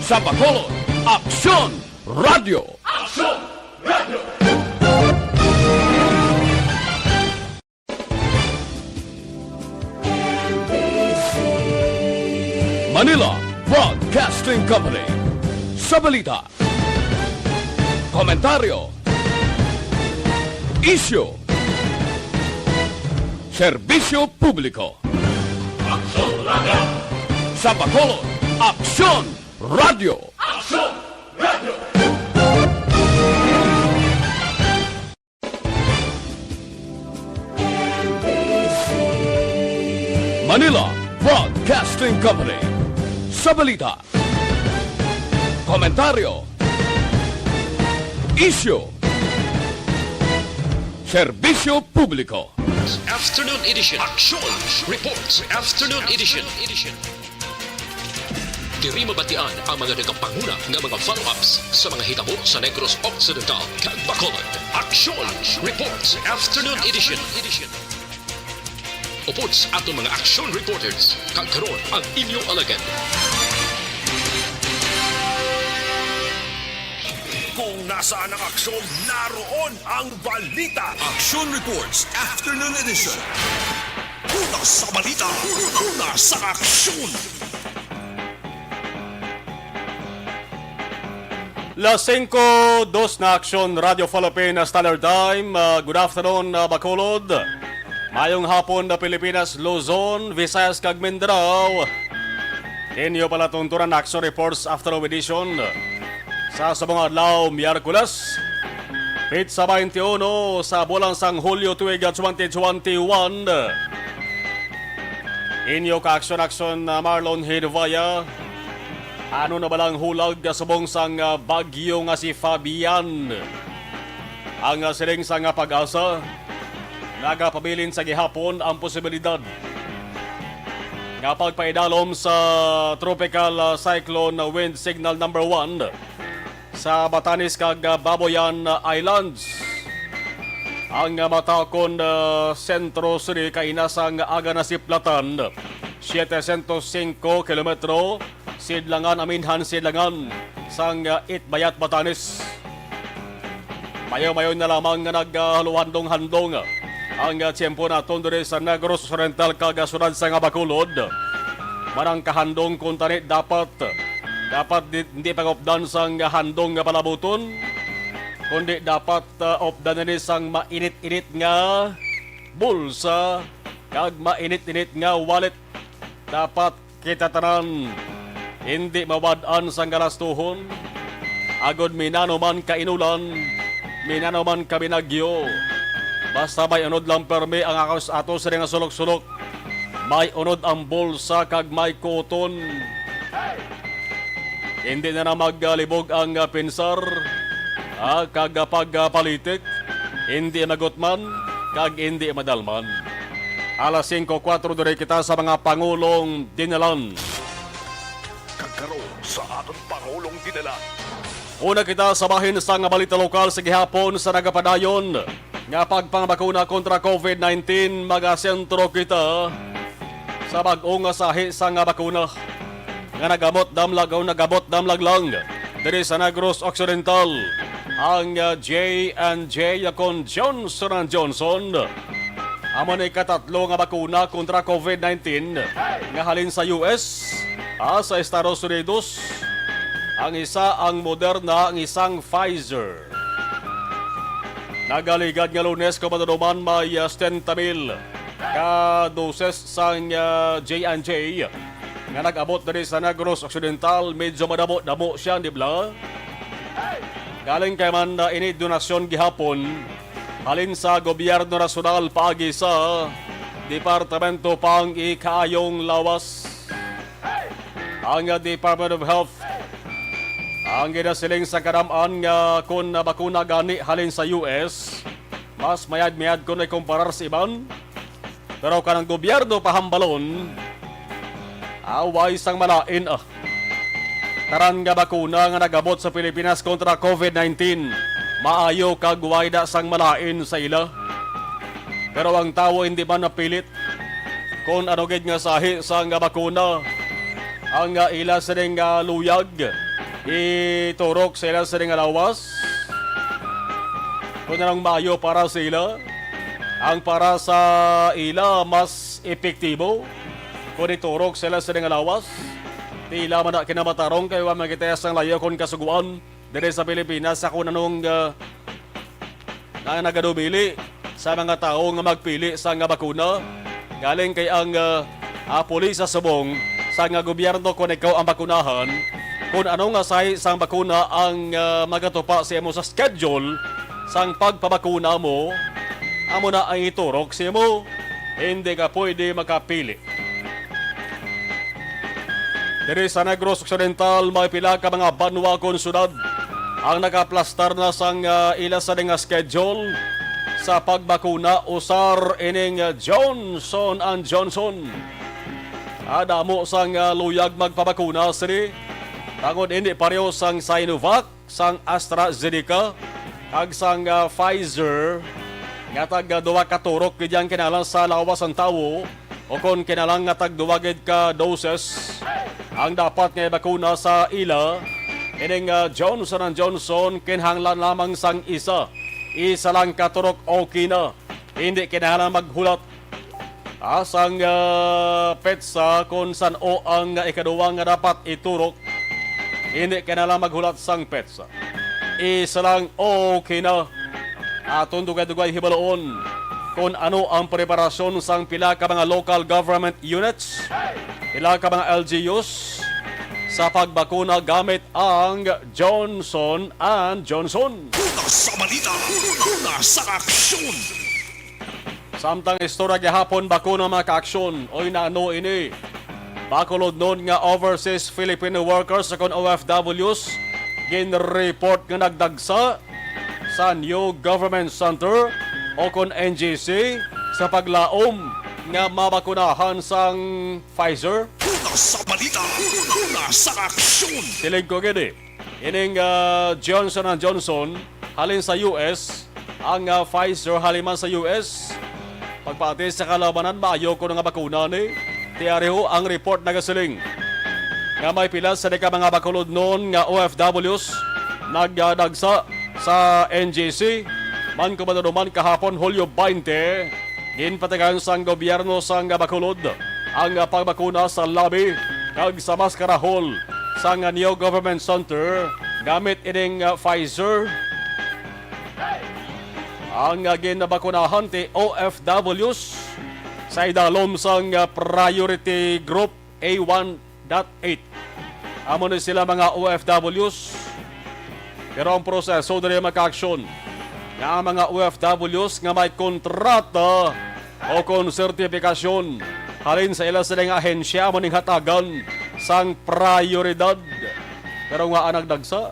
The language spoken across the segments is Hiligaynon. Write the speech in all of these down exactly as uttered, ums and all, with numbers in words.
Sa Bacolod, Aksyon Radio. Manila Broadcasting Company. Sa balita, komentaryo, isyu, serbisyo publiko. Aksyon Radio. Sa Bacolod, Aksyon Radio. Aksyon Radio. Manila Broadcasting Company. Sa balita, komentaryo, isyu, serbisyo publiko. Afternoon Edition. Action Reports. Afternoon Edition. Diri mabatian ang mga nagapanguna nga mga follow-ups sa mga hitabo sa Negros Occidental kag Bacolod. Action Reports Afternoon Edition. Upod sa aton mga action reporters, kag karon ang inyo alagad. Kung nasaan ang aksyon, naroon ang balita. Action Reports Afternoon Edition. Una sa balita, una sa aksyon. Las singko dos na Aksyon Radio Philippines Standard Time. Ah, good afternoon, ah, Bacolod. Mayong hapon na Pilipinas, Luzon, Visayas, kag Mindanao. Inyo pala tuntunan Aksyon Reports Afternoon Edition sa subong adlaw, Miyerkules, petsa twenty-one sa bulan sang Hulyo, tuig twenty twenty-one. Inyo ka-aksyon-aksyon na Marlon Hidvaya. Ano na bala ang hulag kasubong sang, ah, bagyo nga si Fabian? Ang, ah, siling sang, ah, PAGASA, nagapabilin sa gihapon ang posibilidad nga pagpaidalom sa Tropical, ah, Cyclone Wind Signal number one sa Batanes kag, ah, Babuyan, ah, Islands. Ang, ah, matakon, ah, sentro sini kaina sang aga nasiplatan, setecientos singko kilometro, sidlangan, aminhan sidlangan sang, ah, Itbayat, Batanes. Mayo-mayo na lamang nga naghaluhandong-handong ang, ah, tiyempo naton diri sa Negros Oriental kag, ah, siyudad sang Bacolod. Manang kahandong kuntani dapat, dapat di, hindi pag-updan sang handong nga palabuton, kundi dapat, ah, updan ini sang mainit-init nga bulsa kag mainit-init nga wallet. Dapat kita tanan hindi mawad-an sang galastuhon, agod minano man ka inulan, minano man ka binagyo. Basta may unod lang permi ang akas-, ato sini nga sulok-sulok, may unod ang bulsa kag may kuton. Hindi na na maglibog ang, ah, pinsar, ah, kag, ah, pagpalitik, hindi magutman, kag hindi madalman. Alas singko kuwatro, diri kita sa mga pangulong dinalan. Kag karon sa aton pangulong dinalan. Una kita sa bahin sang balita lokal sa gihapon sa nagapadayon nga pagpangabakuna kontra COVID nineteen, magasentro kita sa bag-o nga sahi sang bakuna nga nag-abot damlag o nag-abot damlag lang diri sa Negros Occidental, ang, ah, J and J kon Johnson and Johnson. Amo ni katatlo nga bakuna kontra COVID nineteen nga halin sa U S, ah, sa Estados Unidos, ang isa ang Moderna, ang isang Pfizer. Nagaligad nga Lunes, kung matunuman, may, ah, setenta mil ka doses sang, ah, J and J nga nag-abot diri sa Negros Occidental. Medyo madamo-damo siya, di ba? Galing kay man, ah, ini donasyon gihapon halin sa gobyerno nasyonal paagi sa Departamento pang Ikaayong Lawas. Ang, ah, Department of Health ang ginasiling sa kadam-an nga kon nabakuna gani halin sa U S, mas mayad-mayad kon ikumparar sa iban. Pero kanang gobyerno pahambalon, away sang malain, ah. Tanan nga bakuna nga nag-abot sa Pilipinas kontra COVID nineteen, maayo kag wayda sang malain sa ila. Pero ang tawo hindi man napilit kon ano gid nga sahi sang bakuna ang, ah, ila sining, ah, luyag. iturok sa ila sini nga lawas. Kung anong maayo para sa ila, ang para sa ila mas epektibo kung iturok sa ila sini nga lawas. Tila man na kinamatarong kay wa makitayas ang layo kon kasuguan diri sa Pilipinas sa kung anong, ah, nga nagadumili sa mga tawo nga magpili sa nga bakuna. Galing kay ang, ah, ah, puli sa subong sa nga gobyerno kon ikaw ang bakunahan, kung ano nga sahi sang bakuna ang, ah, magatupa sa imo sa schedule sang pagpabakuna mo, amo na ang iturok sa imo. Hindi ka pwede makapili. Diri sa Negros Occidental, may pila ka mga banwa kon syudad ang nakaplastar na sang, ah, ila sa nga schedule sa pagbakuna usar ining, ah, Johnson and Johnson. Ah, damo sang, ah, luyag magpabakuna sini tungod hindi pareho sang Sinovac, sang AstraZeneca kag sang, ah, Pfizer nga tag, ah, duha ka turok gid ang kinahanglan sa lawas sang tawo o kon kinahanglan nga tag duha gid ka doses ang dapat nga ibakuna sa ila. Ining, ah, Johnson and Johnson kinahanglan lamang sang isa, isa lang ka turok, okay na. Hindi kinahanglan maghulat, ah, sang, ah, petsa kon san-o ang ikaduha nga dapat iturok. Hindi kinahanglan maghulat sang petsa. Isa lang, okay na. Aton dugay-dugay hibaluon kon ano ang preparasyon sang pila ka mga local government units, pila ka mga L G Us sa pagbakuna gamit ang Johnson and Johnson. Una sa balita, una sa aksyon. Samtang istorya gihapon, bakuna, mga kaaksyon. Oy, nano ini? Bacolodnon nga overseas Filipino workers ukon O F Ws gin-report nga nagdagsa sa New Government Center ukon N G C sa paglaom nga mabakunahan sang Pfizer. Una sa balita, una sa aksyon. Siling ko gid, eh. Ining, ah, Johnson and Johnson halin sa U S, ang, ah, Pfizer halin man sa U S. Pagpati sa kalabanan, maayo kuno nga bakuna ni. Tiari ho ang report nagasiling nga may pila sa di ka mga Bacolodnon nga O F Ws nagdagsa sa N G C. Man kumaduman kahapon, Hulyo twenty, ginpatigayon sang gobyerno sang Bacolod ang pagbakuna sa labi kag sa mas karahol sang New Government Center gamit ining, ah, Pfizer. Ang, ah, ginabakunahan ti O F Ws sa idalom sang, ah, Priority Group A one dot eight. Amo ni sila mga O F Ws. Pero ang proseso diri, mga kaaksyon, nga ang mga O F Ws nga may kontrata o kon sertifikasyon halin sa ila sila nga ahensya amo ning hatagan sang prioridad. Pero nga ang nagdagsa,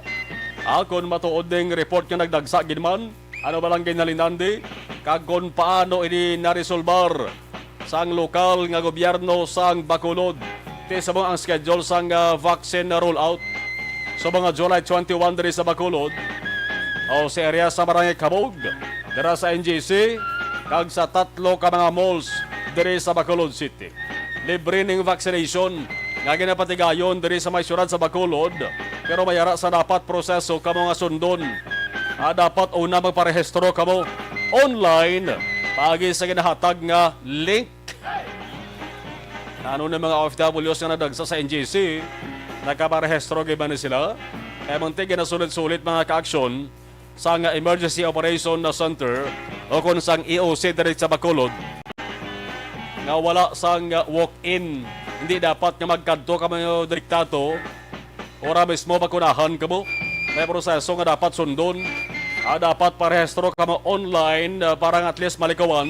akon matuod ning report nga nagdagsa gid man, ano ba lang ginhalinan di? Kag kon paano ini naresolbar sang lokal nga gobyerno sang Bacolod? Ti sa mga ang schedule sang, ah, vaccine na rollout sa mga July twenty-one diri sa Bacolod o sa area sa Barangay Cabog, dira sa N G C, kag sa tatlo ka mga malls diri sa Bacolod City. Libre ning vaccination nga ginapatigayon diri sa may siyudad sa Bacolod, pero may ara sa dapat proseso kamo nga sundon. Ah, dapat una magparehistro kamo online paagi sa ginahatag nga link. Ano na mga O F Ws nga nadagsa sa N G C, nakaparehistro gid ba ni sila? Kaya mong tigin na sulit-sulit, mga kaaksyon, sang Emergency Operation na Center o kon sang E O C diri sa Bacolod nga wala sang walk-in. Hindi dapat nga magkadto kamo direktato ora mismo bakunahan kamo. May proseso nga dapat sundon. Ah, dapat parehistro kamo online, ah, para nga at least malikawan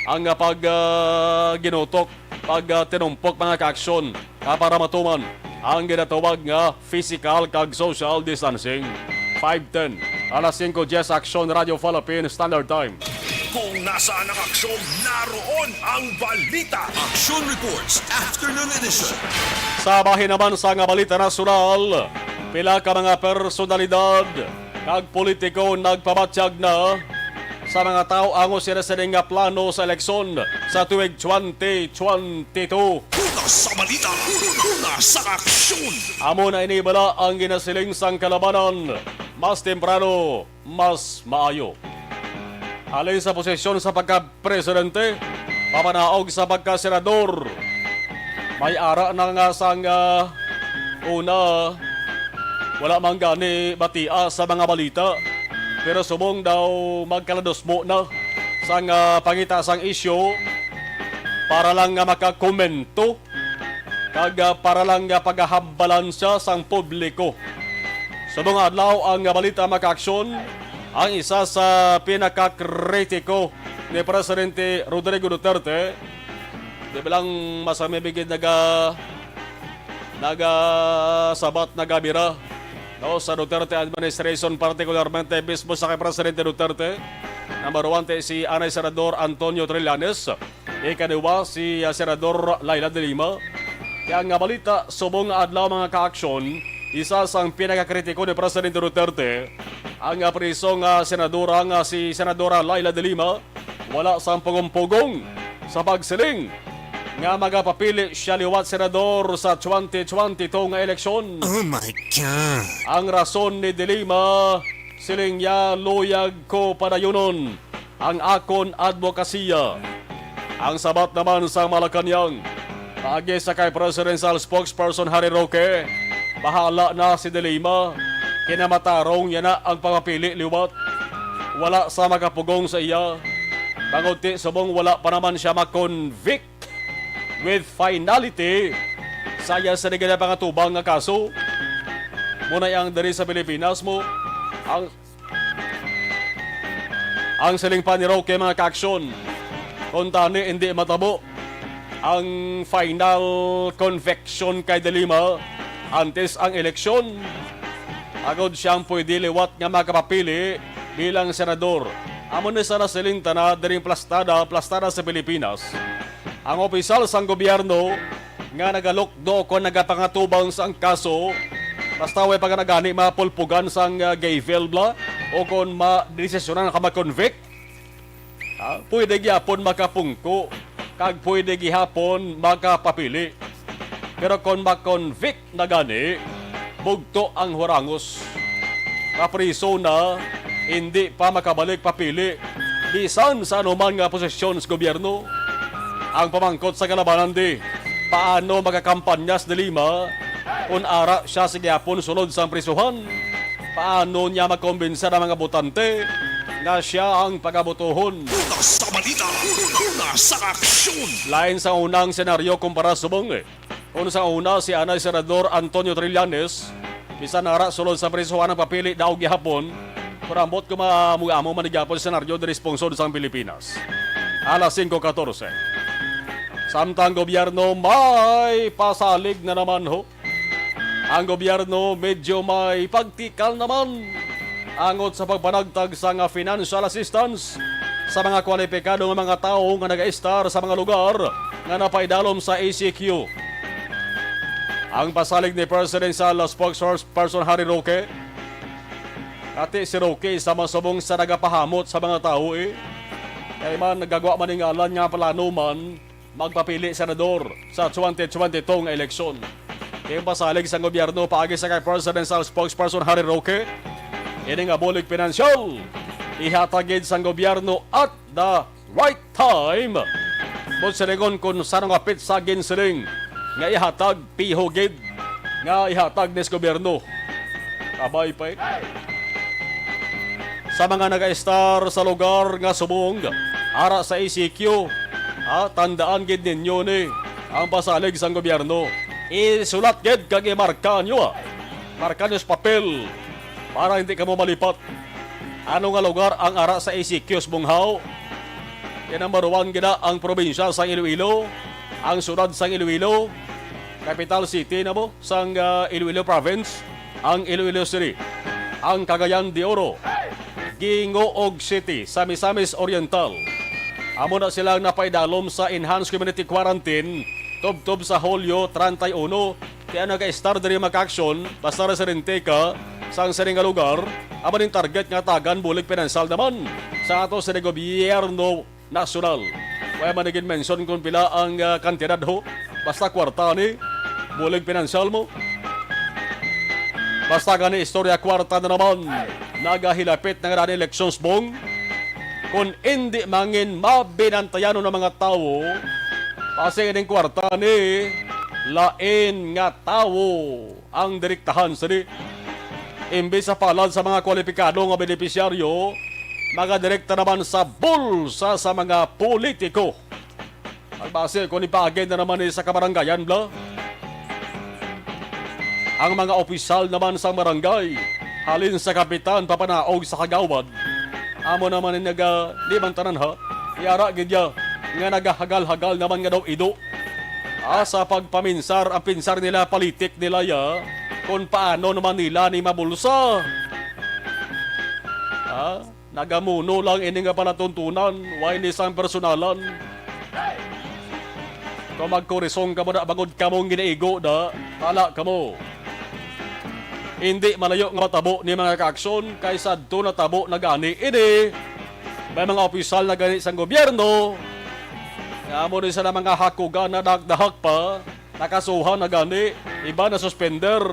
ang, ah, pag, ah, ginutok, pag, ah, tinumpok, mga kaaksyon, ah, para matuman ang ginatawag nga physical kag social distancing. Five ten, alas singko diyes, Aksyon Radio Philippine Standard Time. Kung nasaan ang aksyon, naroon ang balita. Action Reports, Afternoon Edition. Sa bahin naman sa nga balita nasyonal, pila ka mga personalidad kag politiko nagpabatyag na sa mga tawo ango sila sini nga plano sa eleksyon sa tuig twenty twenty-two. Sa balita, una sa aksyon. Amo na ini bala ang ginasiling sang kalabanan. Mas temprano, mas maayo. Halin sa posisyon sa pagka-presidente, papanaog sa pagka-senador. May ara na nga sang, ah, una, wala man gani batia sa mga balita. Pero subong daw magkaladusmo na sang, ah, pangita sang isyu para lang nga makakomento kag, ah, para lang nga pagahambalan siya sang publiko. Subong adlaw ang, ah, balita, mga kaaksyon, ang isa sa pinakakritiko ni Presidente Rodrigo Duterte, di ba lang masami bigid naga-, nagasabat, nagabira, no, sa Duterte administration, partikularmente mismo sa kay Presidente Duterte. Number one, ti si anay Senador Antonio Trillanes. Ikaduha, si, ah, Senador Leila de Lima. Kaya nga balita, subong nga adlaw, mga kaaksyon, isa sang pinakakritiko ni Presidente Duterte, ang, ah, priso nga senadora nga si Senadora Leila de Lima, wala sang pugong-pugong sa pagsiling nga magapapili siya liwat senador sa twenty twenty-two nga eleksyon. Oh my God! Ang rason ni de Lima, siling niya, luyag ko padayunon ang akon adbokasiya. Ang sabat naman sa Malacañang, paagi sa kay Presidential Spokesperson Harry Roque, bahala na si de Lima, kinamatarong niya na ang pagpapili liwat. Wala sa makapugong sa iya, bangod ti subong wala pa naman siya ma-convict with finality sa iya sa naginapangatubang nga kaso. Muna ang diri sa Pilipinas mo ang, ang siling pa ni Roque, mga kaaksyon. Kung tani hindi matabo ang final conviction kay de Lima antes ang eleksyon, agod siyang pwede liwat nga makapapili bilang senador. Amo ni sa nasiling ta na diring plastada, plastada sa Pilipinas. Ang opisyal sang gobyerno nga nagalukdo kon nagapangatubang sang kaso, basta way pa nagani mapulpugan sang, ah, gavel bla, o kon madesisyonan ka ma-convict, ah, pwede gyapon makapungko kag pwede gihapon makapapili. Pero kon ma-convict na gani, bugto ang hurangos. Mapriso na, hindi pa makabalik papili bisan sa anuman nga posisyon sa gobyerno. Ang pamangkot sa kalabanan di, paano magakampanya si de Lima kon ara siya sa gihapon sulod sang prisuhan? Paano niya makombinsa ang mga botante nga siya ang pagabotohon? Una sa balita, una sa aksyon. Lain sa unang senaryo kumpara subong, eh. Kung sa una, si anay Senador Antonio Trillanes, bisan ara sulod sa prisuhan ang papili daog gihapon, pero ambot ko ma-, amo-amo man gihapon senaryo diri sa pungsod sang Pilipinas. Alas singko katorse. Samtang gobyerno may pasalig na naman ho. Ang gobyerno medyo may pagtikal naman angot sa pagpanagtag sa nga financial assistance sa mga kwalipikado nga mga tawo nga nagaistar sa mga lugar nga napaidalom sa E C Q. Ang pasalig ni Presidential Spokesperson Harry Roque, ati si Roque sa masubong sa nagapahamot sa mga tawo, eh. Kay man nagagwa man ning ngalan nga plano man magpapili senador sa twenty twenty-two nga eleksyon. Kay pasalig sa gobyerno paagi sa kay Presidential Spokesperson Harry Roque, ini nga bulig pinansyal ihatag gid sang gobyerno at the right time. Mo silingon kung sa nga petsa ginsiling nga ihatag, piho gid nga ihatag ni sa gobyerno. Abay pa, eh. Sa mga nagaistar sa lugar nga subong ara sa E C Q, ha, tandaan gid ninyo ni ang pasalig sang gobyerno. Isulat gid kag imarka nyo, ah. Marka nyo sa papel para hindi kamo malipat. Ano nga lugar ang ara sa E C Q sa bunghaw? Yan ang number one gid na ang probinsya sang Iloilo, ang siyudad sang Iloilo, capital city na mo sang, ah, Iloilo province, ang Iloilo City, ang Cagayan de Oro, Guingoog City sa Misamis Oriental. Amo na silang napaidalom sa enhanced community quarantine tubtob sa Hulyo treinta y uno. Kaya nag-estar diri makaaksyon, basta residente ka sang sini nga lugar, amo ning target nga tagan bulig pinansyal naman sa ato sini gobyerno nasyonal. Wala man nagin mention kung pila ang, ah, kantidad ho. Basta kwarta ni, bulig pinansyal mo. Basta gani istorya kwarta na naman. Nagahilapit na nga ni eleksyon subong. Kung indi mangin mabinantayan ng mga tawo, basta ining kwarta ni lain nga tawo ang direktahan sini. Imbis sa palad sa mga kwalipikado nga benepisyaryo, magadirekta naman sa bulsa sa mga politiko. Magbase ko ni pagin na naman ni sa kabarangayan, bla. Ang mga opisyal naman sa barangay, halin sa kapitan papanaog sa kagawad, amo naman ni naga limang tanan ha. Yara gid ya nga nagahagal-hagal naman nga daw ido. Ah, sa pagpaminsar, ang pinsar nila, politik nila ya, kung paano naman nila ni mabulsa. Ah, nagamuno lang ini nga palatuntunan, way ni sang personalan. Kung magkurisong kamo na bangod kamong ginaigo na, hala kamo. Hindi malayo nga matabo ni mga kaaksyon kay sadto natabo na gani ini. May mga opisyal na gani sang gobyerno nga amo ni sila mga hakugan na dahak-dahak pa, nakasuhan na gani, iba na suspender.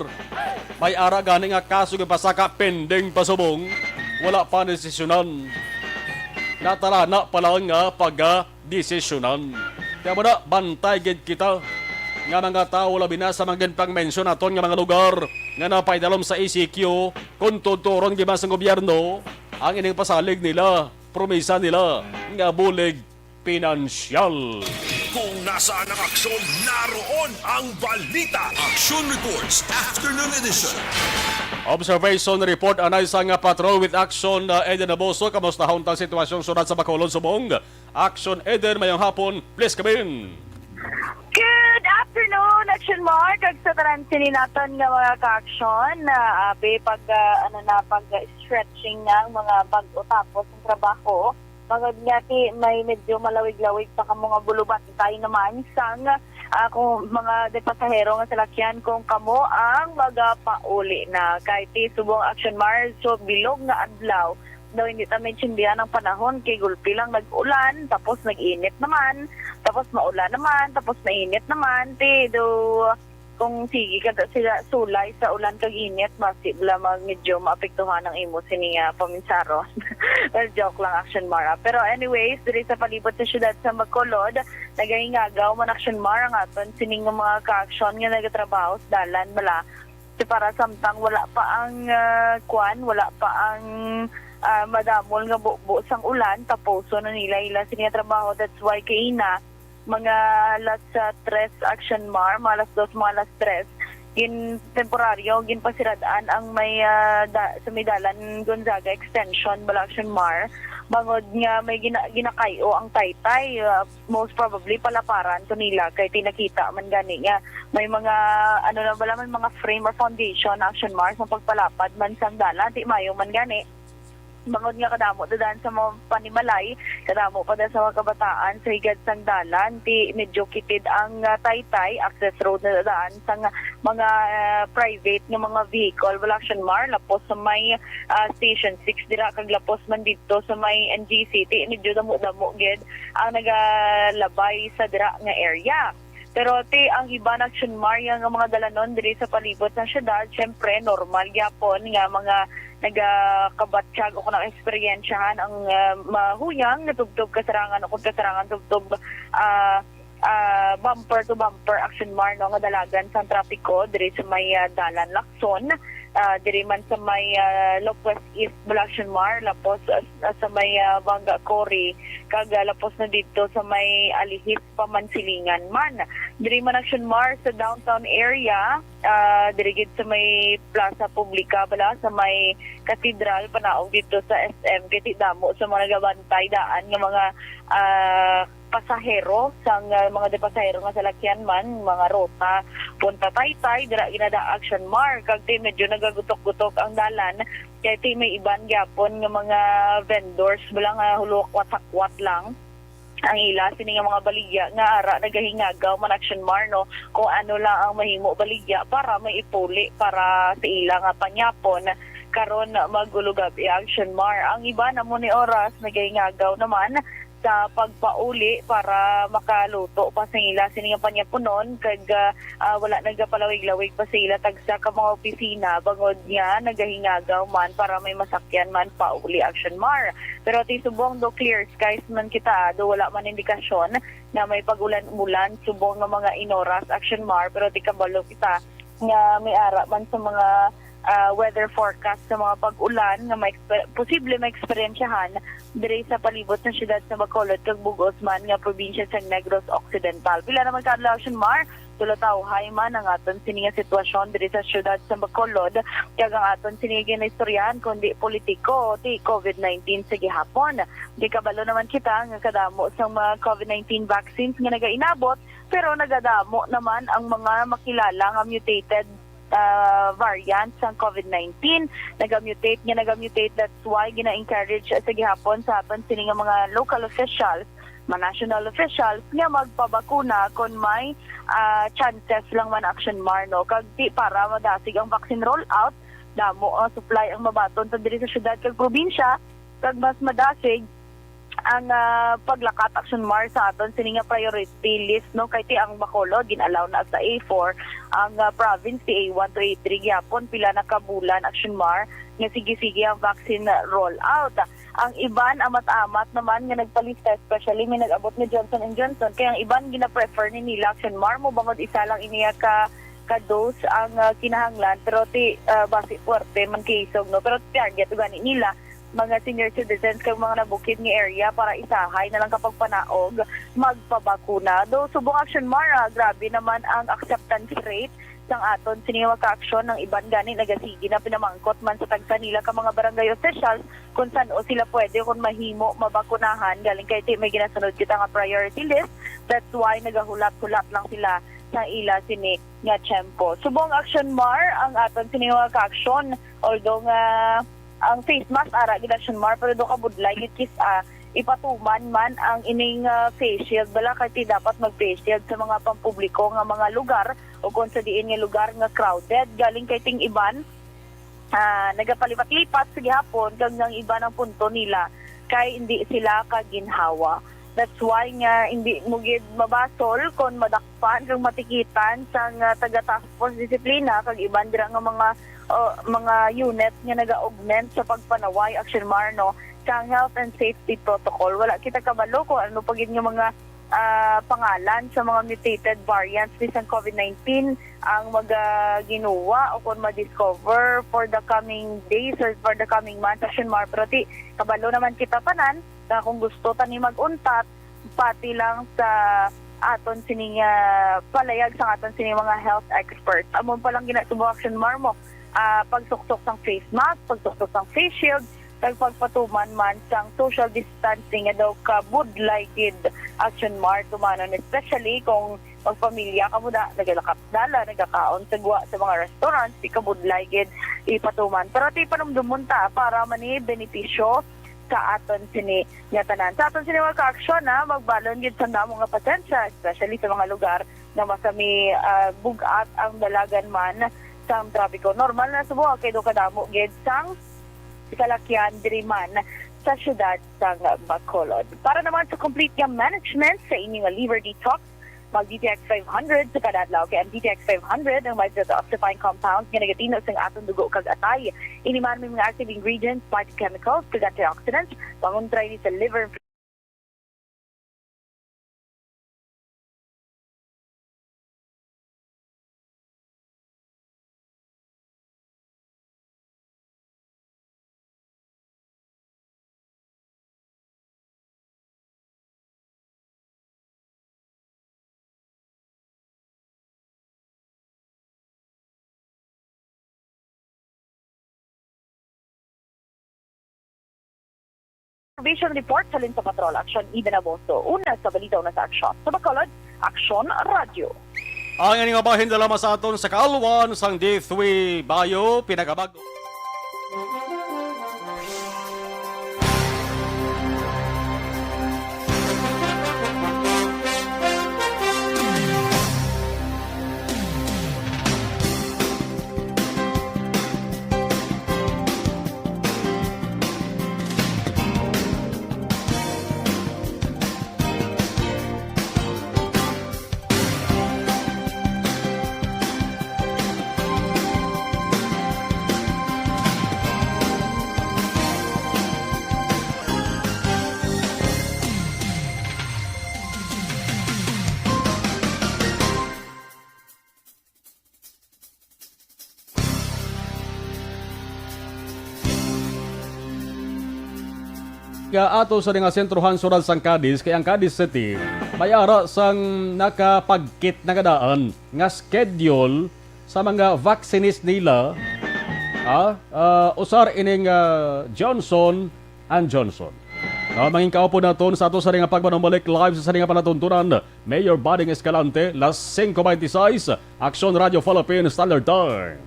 May ara gani nga kaso gipasaka pending pa subong, wala pa desisyonan. Natalana pa lang nga pagadesisyonan. Kaya mo na, bantay gid kita nga mga tawo, labi na sa mga ginpangmensyon naton nga mga lugar nga napaidalom sa E C Q, kung tuturon giba sang gobyerno ang ining pasalig nila, promisa nila nga bulig pinansyal. Kung nasaan ang aksyon, naroon ang balita. Action Reports, Afternoon Edition. Observation Report, anay sa nga patrol with action, uh, Eden Aboso. Kamusta ang sitwasyon surat sa Bacolod, subong? Action Eden, mayong hapon. Please come in. Good afternoon, Action Mark. Kag sa tanan sini naton nga mga ka-action, na abi pag, ah, ano na, pag stretching na ang mga bag-o tapos ang trabaho. Bangod nga ti may medyo malawig-lawig pa kamo nga bulubantay naman sang, ah, kung mga de pasahero nga salakyan kung kamo ang magapauli na. Kay ti subong Action Mark, so bilog nga adlaw. Daw hindi ta maintindihan ang panahon kay gulpi lang nag-ulan, tapos nag-init naman, tapos maulan naman, tapos mainit naman. Ti do kung sige ka da sila sulay sa ulan kag init, basi bala mag medyo maapektuhan ang imo sini nga paminsaron. Well, joke lang, Action Mar, ah. Pero anyways, diri sa palibot sa siyudad sa Bacolod, nagahingagaw man, Action Mar, ang aton sining nga mga ka-action nga nagatrabaho sa dalan bala. Ti para samtang wala pa ang, ah, kwan, wala pa ang, ah, madamol nga bubo sang ulan, tapuson na nila ila sini nga trabaho. That's why kaina, mga alas, ah, tres, Action Mar, mga alas dos, mga alas tres, gin-, temporaryo ginpasirad-an ang may, ah, da-, sa may dalan Gonzaga Extension bala, Action Mar, bangod nga may gina-, ginakay-o ang taytay, ah, most probably palaparan to nila kay ti nakita man gani nga may mga, ano na bala, may mga frame or foundation, Action Mar, sa pagpalapad man sang dalan, ti mayo man gani. Bangod nga kadamo dadan sa mga panimalay, kadamo pa da sa mga kabataan sa higad sang dalan, ti medyo kitid ang, ah, taytay, access road na daan sang mga, ah, private nga mga vehicle. Wala, Action Mar, lapos sa may, ah, Station six dira, kag lapos man didto sa may N G C, ti medyo damo-damo gid ang nagalabay sa dira nga area. Pero ti ang iban, Action Mar, nga mga dalanon diri sa palibot sang syudad, syempre, normal gyapon nga mga nagakabatyag o kung nakaeksperyensyahan ang, ah, mahuyang nga tubtob kasarangan o kung kasarangan tubtob, ah, ah, bumper to bumper, Action Mar, no, nga dalagan sang trapiko diri sa may, ah, dalan Lacson, ah, diri man sa may, ah, Lopez East, Action Mar, lapos, ah, sa may, ah, Banga Cory, kag, ah, lapos na didto sa may Alihis, Pamansilingan man. Diri man, Action Mar, sa downtown area, ah, diri gid sa may Plaza Publica bala, sa may Cathedral, panaog didto sa S M, kay ti damo sa mga nagabantay daan nga mga, ah, pasahero sang, ah, mga de pasahero nga salakyan man, mga ruta punta Taytay, dira ginada, Action Mar, kag ti medyo nagagutok-gutok ang dalan, kay ti may iban gyapon nga mga vendors bala nga hulukwat-hakwat lang ang ila sini nga mga baligya nga ara nagahingagaw man, Action Mar, no, kung ano lang ang mahimo baligya para may ipuli para sa ila nga pangyapon karon mag-ulugabi, Action Mar. Ang iba na mo ni oras nagahingagaw naman sa pagpauli para makaluto pa sa ila sini nga panyapunon, kag, ah, ah, wala nagapalawig-lawig pa sa ila tagsa ka mga opisina bangod nga nagahingagaw man para may masakyan man pauli, Action Mar. Pero ti subong do clear skies man kita, ah, do wala man indikasyon na may pag-ulan-ulan subong nga mga inoras, Action Mar, pero ti kabalo kita nga may ara man sa mga, ah, weather forecast sa mga pag-ulan nga may exper-, posible maeksperiensyahan diri sa palibot sa siyudad sa Bacolod kag bug-os man nga probinsya sa Negros Occidental. Pila naman ka adlaw, Action Mar, tulo tawhay man ang aton sini nga sitwasyon diri sa siyudad sa Bacolod, kag ang aton sini ginaistoryahan kundi politiko ti COVID nineteen sa gihapon. Di kabalo naman kita nga kadamo sang mga COVID nineteen vaccines nga nagainabot, pero nagadamo naman ang mga makilala nga mutated, ah, variant sang COVID nineteen. Nagamutate nga nagamutate, that's why gina-encourage sa gihapon sa aton sini nga mga local officials, mga national officials nga magpabakuna kon may, ah, chances lang man, Action Mar, no? Kag ti para madasig ang vaccine rollout, damo ang supply ang mabaton sa diri sa syudad kag probinsya, kag mas madasig ang, ah, paglakat, Action Mar, sa aton sini nga priority list, no? Kay ti ang Bacolod gin-allow na sa A four, ang, ah, province ti A one to A three gyapon. Pila na ka bulan, Action Mar, nga sige-sige ang vaccine rollout. Ang iban amat-amat naman nga nagpalista, especially may nag-abot ni Johnson and Johnson, kay ang iban gina-prefer ni nila, Action Mar, mo bangod isa lang iniya ka ka dose ang, ah, kinahanglan, pero ti, ah, basi puwerte man kay isog, no? Pero target gani nila mga senior citizens kag mga nabukid nga area para isahay na lang kapag panaog magpabakuna. Do subong, Action Mar, ah, grabe naman ang acceptance rate sang aton sini nga ka-aksyon. Ang iban gani nagasigi na pinamangkot man sa tagsa nila ka mga barangay officials kung san-o sila pwede, kung mahimo, mabakunahan, galing kay ti may ginasunod kita nga priority list. That's why nagahulat-hulat lang sila sa ila sini nga tiyempo. Subong, Action Mar, ang aton sini nga ka-aksyon, although nga ang face mask ara gid, Action Mar, pero do kabudlay gid kis-a ipatuman man ang ining, ah, face shield. Bala kay ti dapat mag-face shield sa mga pampubliko nga mga lugar o kung sa diin nga lugar nga crowded. Galing kay ting iban, ah, nagapalipat-lipat sa gihapon, kag ang iban ang punto nila kay hindi sila kaginhawa. That's why nga hindi mo gid mabasol kon madakpan kag matikitan sang, ah, taga Task Force Disiplina kag iban dira nga mga, o, mga unit nga naga-augment sa pagpanaway, Action Mar, no, sang health and safety protocol. Wala kita kabalo kung ano pa gid nga mga, ah, pangalan sa mga mutated variants ni sang COVID nineteen ang magaginuwa o kung ma-discover for the coming days or for the coming months, Action Mar. Pero ti, kabalo naman kita tanan nga kung gusto ta ni mag-untat, pati lang sa aton sini nga palayag sa aton sini mga health experts. Amo pa lang ginasubo, Action Mar, mo, ah, pagsuksok sang face mask, pagsuksok sang face shield, kag pagpatuman man sang social distancing nga daw kabudlay gid, Action Mar, tumanon, especially kung magpamilya kamo na, nagalakat dala, nagakaon sa gwa sa mga restaurants, di kabudlay gid ipatuman. Pero ti panumdumon ta para mani benepisyo sa aton sini nga tanan. Sa aton sini nga ka-aksyon, ha, magbalon gid sa damo nga pasensya, especially sa mga lugar nga masami, ah, bug-at ang dalagan man sang trapiko. Normal na subong kay do kadamo gid sang salakyan diri man sa siyudad sang Bacolod. Para naman sa complete nga management sa inyo nga liver detox, mag D T X five hundred sa kada adlaw, kay ang D T X five hundred ang may detoxifying compound nga nagatino sang aton dugo kag atay. Ini man may mga active ingredients, phytochemicals, kag antioxidants, pangontra ini sa liver Vision Report halin sa Patrol Action, Eden Aboso. Una sa balita, una sa aksyon. Sa Bacolod, Aksyon Radyo. Ang ini nga bahin dala sa aton sa kaalwan sang D three Bayo, pinakabag-o. nga ato sa nga sentrohan sudad sang Cadiz, kay ang Cadiz City may ara sang nakapagkit na nga daan nga schedule sa mga vaccinist nila, ah, ah, usar ining, ah, Johnson and Johnson. Ah, mangin kaupod naton sa ato sa nga pagpanumbalik live sa sa nga panatuntunan, Mayor Bading Escalante, las singko beintiseis, Aksyon Radio Philippine Standard Time.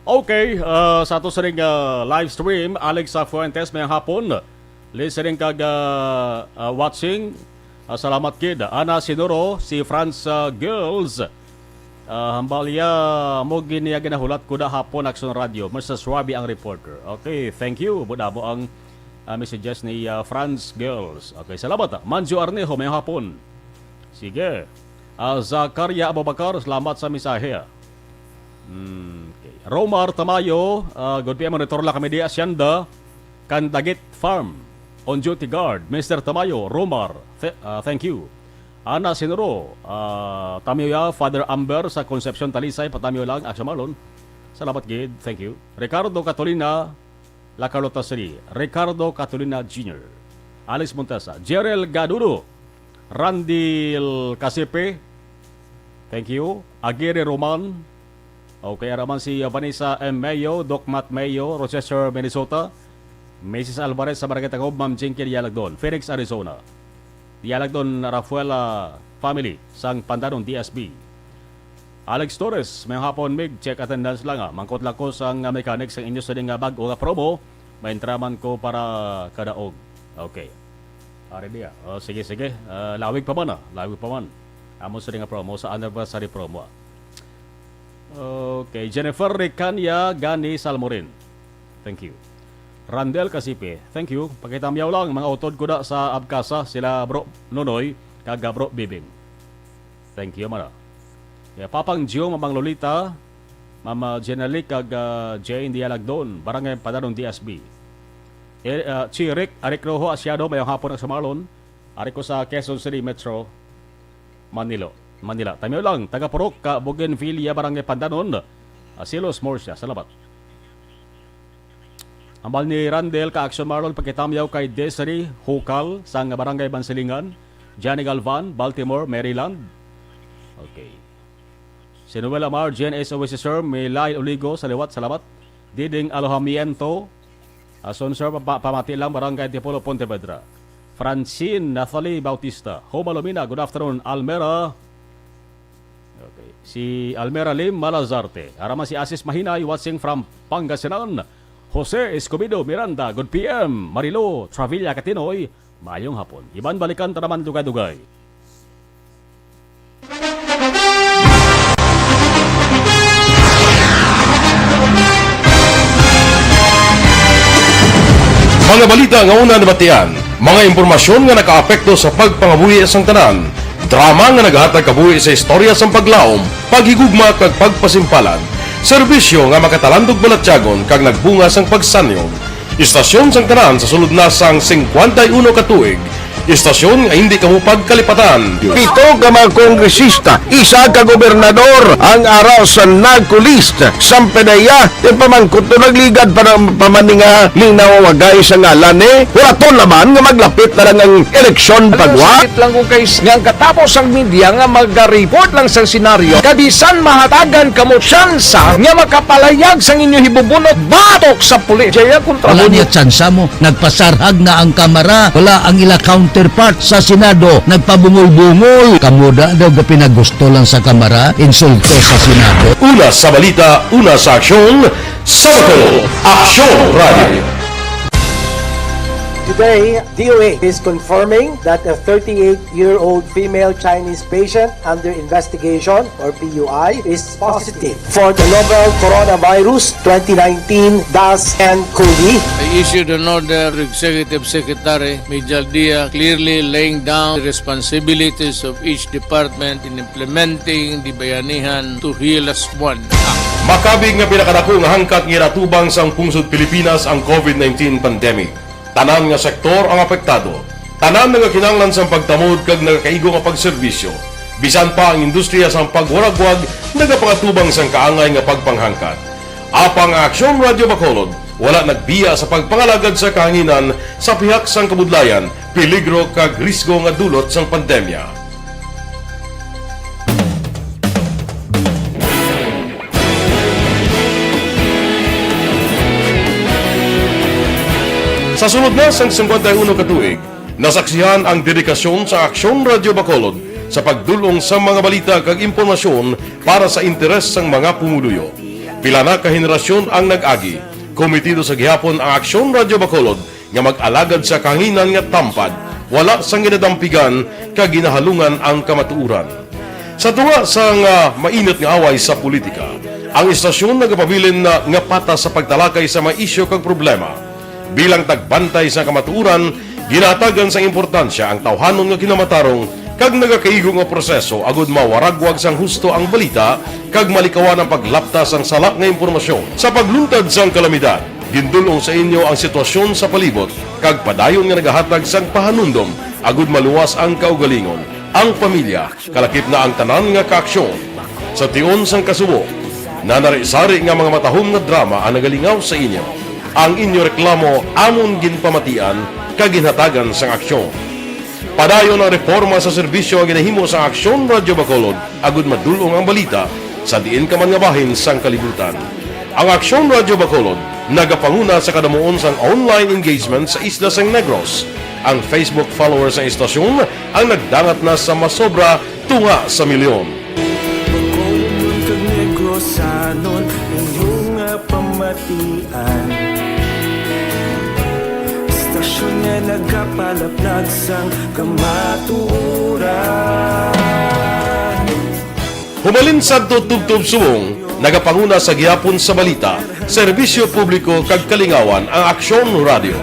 Okay, ah, sa ato sa ring, ah, live stream, Alex, ah, Fuentes, may hapon. Listening kag, ah, ah, watching. Ah, salamat gid. Ana Sinuro, si France, ah, Girls. Ah, hambal ya mo gini nga ginahulat ko da hapon, Aksyon Radio. Mas suabe ang reporter. Okay, thank you. Budabo ang, ah, messages ni, ah, France Girls. Okay, salamat, ah. Manjo Arnejo, may hapon. Sige. Ah, Zakaria Abubakar, salamat sa mensahe, ah. Hmm, okay. Romar Tamayo, ah, good P M, monitor lang kami di Hacienda, Candagit Farm, on duty guard, Mister Tamayo, Romar, th-, ah, thank you. Ana Sinuro, ah, Tamayo ya, Father Amber sa Concepcion, Talisay, patamayo lang, Aksyon Marlon. Salamat gid, thank you. Ricardo Catolina, La Carlota City, Ricardo Catolina Junior, Alex Montesa, Jerel Gadudo, Randil Casipe, thank you, Aguirre Roman, okay, ara man si Vanessa M. Mayo, Doc Matt Mayo, Rochester, Minnesota, Missus Alvarez sa Barangay Tagob, Ma'am Jinky Dialagdon, Phoenix, Arizona, Dialagdon Rafaela family sang Pandanon, D S B. Alex Torres, may hapon, Mig, check attendance lang, ah. Mangkot lang ko sang, ah, mechanic sang inyo sa nga bag-o nga promo, may entraman ko para kadaog. Okay. Ari diya. Oh, sige, sige. Ah, lawig pa man, ah. Lawig pa man. Amo sa nga promo, sa anniversary promo, ah. Okay, Jennifer Ricania Gani Salmorin. Thank you. Randel Casipe, thank you. Pakitamyaw lang, mga utod ko da sa Abkasa, sila Bro Nonoy, kag Bro Bibing. Thank you, mana. Yeah, Papang Gio, Mamang Lolita, Mama Jenelic, kag, ah, Jane Dialagdon, Barangay Padanon, D S B. Eh, ah, Chi Rick, Arik Rojo, Asiado, mayong hapon, Aksyon Marlon. Ari ko sa Quezon City Metro, Manilo, Manila. Tamiyo lang, taga Purok, ka Bougainvillea, Barangay Pandanon, Asilos, Murcia. Salamat. Ambal ni Randel ka Aksyon Marlon, pakitamyaw kay Desiree Hukal sang Barangay Bansilingan, Johnny Galvan, Baltimore, Maryland. Okay. Si Noel Amar, Jen S O S, Sir Milay Oligo, sa liwat, salamat. Diding Alojamiento, Asunción, pa-, pamati lang, Barangay Antipolo, Pontevedra. Francine Nathalie Bautista, Homa Lumina, good afternoon, Almera. Okay. Si Almera Lim Malazarte. Araman si Asis Mahinay, watching from Pangasinan. Jose Escobedo Miranda, good P M. Marilo Travilla Catinoy, mayong hapon. Iban balikan ta naman dugay-dugay. Mga balita nga una nabatian, mga impormasyon nga nakaapekto sa pagpangabuhi sang tanan, drama nga naghatag kabuhi sa istorya sang paglaom, paghigugma kag pagpasimpalan, serbisyo nga makatalandog balatyagon kag nagbunga sang pagsanyog. Istasyon sang tanan sa sulod na sang singkwenta y uno ka tuig. Istasyon nga hindi kamo pagkalipatan. Pito ka mga kongresista, isa ka gobernador ang ara sa NAGCO list. Sampedeya, yung pamangkot to nagligad pa ng pamaninga linaw wagay sa ngalan eh. Wala to naman nga maglapit na lang ang eleksyon pagwa. Sakit lang ko guys, nga ang katapos ang media nga mag-report lang sa senaryo, kabisan mahatagan kamo tsansa nga makapalayag sang inyo hibubunot batok sa pulis. Jaya kontra Wala mo. Niya tsansa mo. Nagpasarhag na ang Kamara. Wala ang ila counterpart sa Senado. Nagpabungol-bungol. Kamo da daw gapinagusto lang sa Kamara. Insulto sa Senado. Una sa balita, una sa aksyon, sa Aksyon Radio. Today, D O H is confirming that a thirty-eight-year-old female Chinese patient under investigation, or P U I, is positive for the novel coronavirus twenty nineteen dash N COVID. I issued an order to Executive Secretary Mijal Dia, clearly laying down the responsibilities of each department in implementing the Bayanihan to Heal Us One Act. Makabig nga pinakadako nga hangkat nga iratubang sang pungsod Pilipinas ang COVID nineteen pandemic. Tanan nga sektor ang apektado. Tanan nagakinahanglan sang pagtamod kag nagakaigo nga pagserbisyo. Bisan pa ang industriya sang pagwaragwag nagapangatubang sang kaangay nga pagpanghangkat. Apang ang Aksyon Radyo Bacolod wala nagbiya sa pagpangalagad sa kahanginan sa pihak sang kabudlayan, peligro kag risgo nga dulot sang pandemya. Sa sulod na sang singkwenta y uno ka tuig, nasaksihan ang dedikasyon sa Aksyon Radyo Bacolod sa pagdul-ong sa mga balita kag impormasyon para sa interes sang mga pumuluyo. Pila na ka henerasyon ang nag-agi. Komitido sa gihapon ang Aksyon Radyo Bacolod nga mag-alagad sa kahanginan nga tampad, wala sang ginadampigan kag ginahalungan ang kamatuoran. Sa tunga sang, ah, mainit nga away sa politika, ang istasyon nagapabilin na nga patas sa pagtalakay sa mga isyu kag problema. Bilang tagbantay sa kamatuoran, ginahatagan sang importansya ang tawhanon nga kinamatarong kag nagakaigo nga proseso agud mawaragwag sang husto ang balita kag malikawan ang paglapta sang sala nga impormasyon. Sa pagluntad sang kalamidad, gindul-ong sa inyo ang sitwasyon sa palibot kag padayon nga nagahatag sang pahanumdom agud maluwas ang kaugalingon, ang pamilya, kalakip na ang tanan nga kaaksyon. Sa tion sang kasubo, nanari-sari nga mga matahom nga drama ang nagalingaw sa inyo. Ang inyo reklamo amon ginpamatian kag ginhatagan sang aksyon. Padayon ang reporma sa serbisyo nga ginahimo sang Aksyon Radyo Bacolod agud madul-ong ang balita sa diin ka man nga bahin sang kalibutan. Ang Aksyon Radyo Bacolod nagapanguna sa kadamuon sang online engagement sa isla sang Negros. Ang Facebook followers sang istasyon ang nagdangat na sa masobra tunga sa milyon. Bacolod kag Negrosanon, inyo nga pamatian. Istasyon nga nagapalaplag sang kamatuoran. Humalin sadto tubtob subong, nagapanguna sa gihapon sa balita, serbisyo publiko kag kalingawan ang Aksyon Radyo.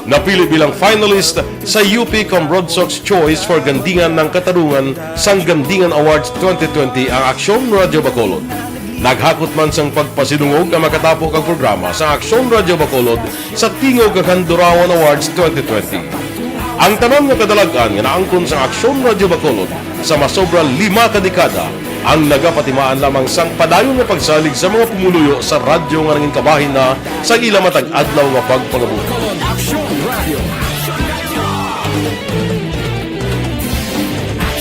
Napili bilang finalist sa U P Cambrodsoc's Choice for Gandingan ng Katarungan sang Gandingan Awards twenty twenty ang Aksyon Radyo Bacolod. Naghakot man sang pagpasidungog ang makatapo kag programa sa Aksyon Radyo Bacolod sa Tingog kag Handurawan Awards twenty twenty. Ang tanan nga kadalag-an nga naangkon sa Aksyon Radyo Bacolod sa masobra lima ka dekada ang nagapatimaan lamang sang padayon nga pagsalig sa mga pumuluyo sa radyo nga nangin kabahin na sa ila matag adlaw nga pagpangabuhi. Bacolod Aksyon Radyo.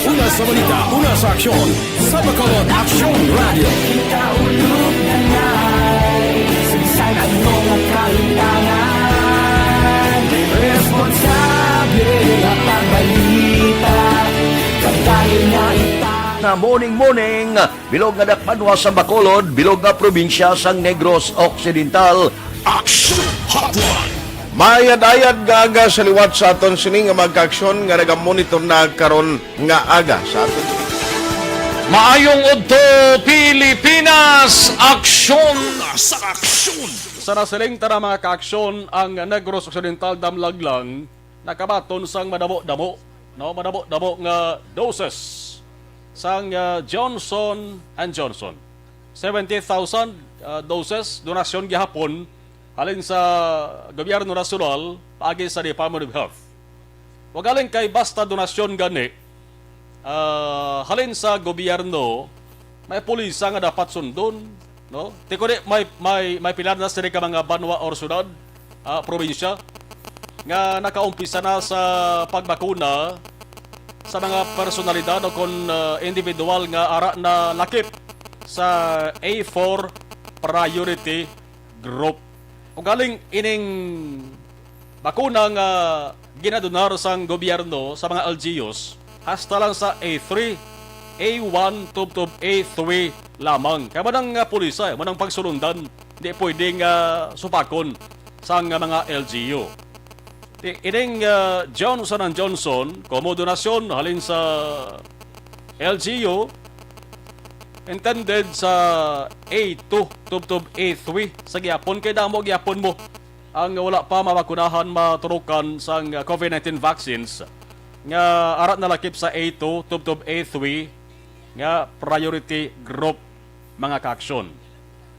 Una sa balita, una sa aksyon, sa Bacolod Aksyon Radyo. Kita ulog na na'y sinsay ano nga kahitangan. Responsable nga pagbalita, kadayon nga ita. Na morning, morning, bilog nga dakbanwa sa Bacolod, bilog nga probinsya sang Negros Occidental. Action Hotline. Maayad-ayad nga aga sa liwat sa aton sini nga mga kaaksyon nga nagamonitor na karon nga aga sa aton. Maayong udto, Pilipinas! Aksyon sa aksyon! Sa nasiling tana, mga kaaksyon, ang Negros Occidental damlag lang nakabaton sang madamo-damo, no, madamo-damo nga doses sang, ah, Johnson and Johnson. Seventy thousand, ah, doses donasyon gihapon halin sa gobyerno nasyonal paagi sa Department of Health. Ugaling kay basta donasyon gani, ah, halin sa gobyerno, may pulisa nga dapat sundon, no? Ti kundi may, may, may pila na sini ka mga banwa or syudad, ah, probinsya nga nakaumpisa na sa pagbakuna sa mga personalidad o kon, ah, individual nga ara na lakip sa A four priority group. Ugaling ining bakuna nga ginadonar sang gobyerno sa mga L G Us, hasta lang sa A three, A one, tubtob A three lamang. Kaya manang nga pulisa, manang pagsulundan, di pwede nga supakon sang mga L G U. Ti-, ining, ah, Johnson and Johnson, komo donasyon halin sa L G U, intended sa A two, tubtob A three, sa gihapon kay damo gihapon mo ang wala pa mabakunahan, maturukan sang COVID nineteen vaccines nga ara nalakip sa A two tubtob A three nga priority group, mga kaaksyon.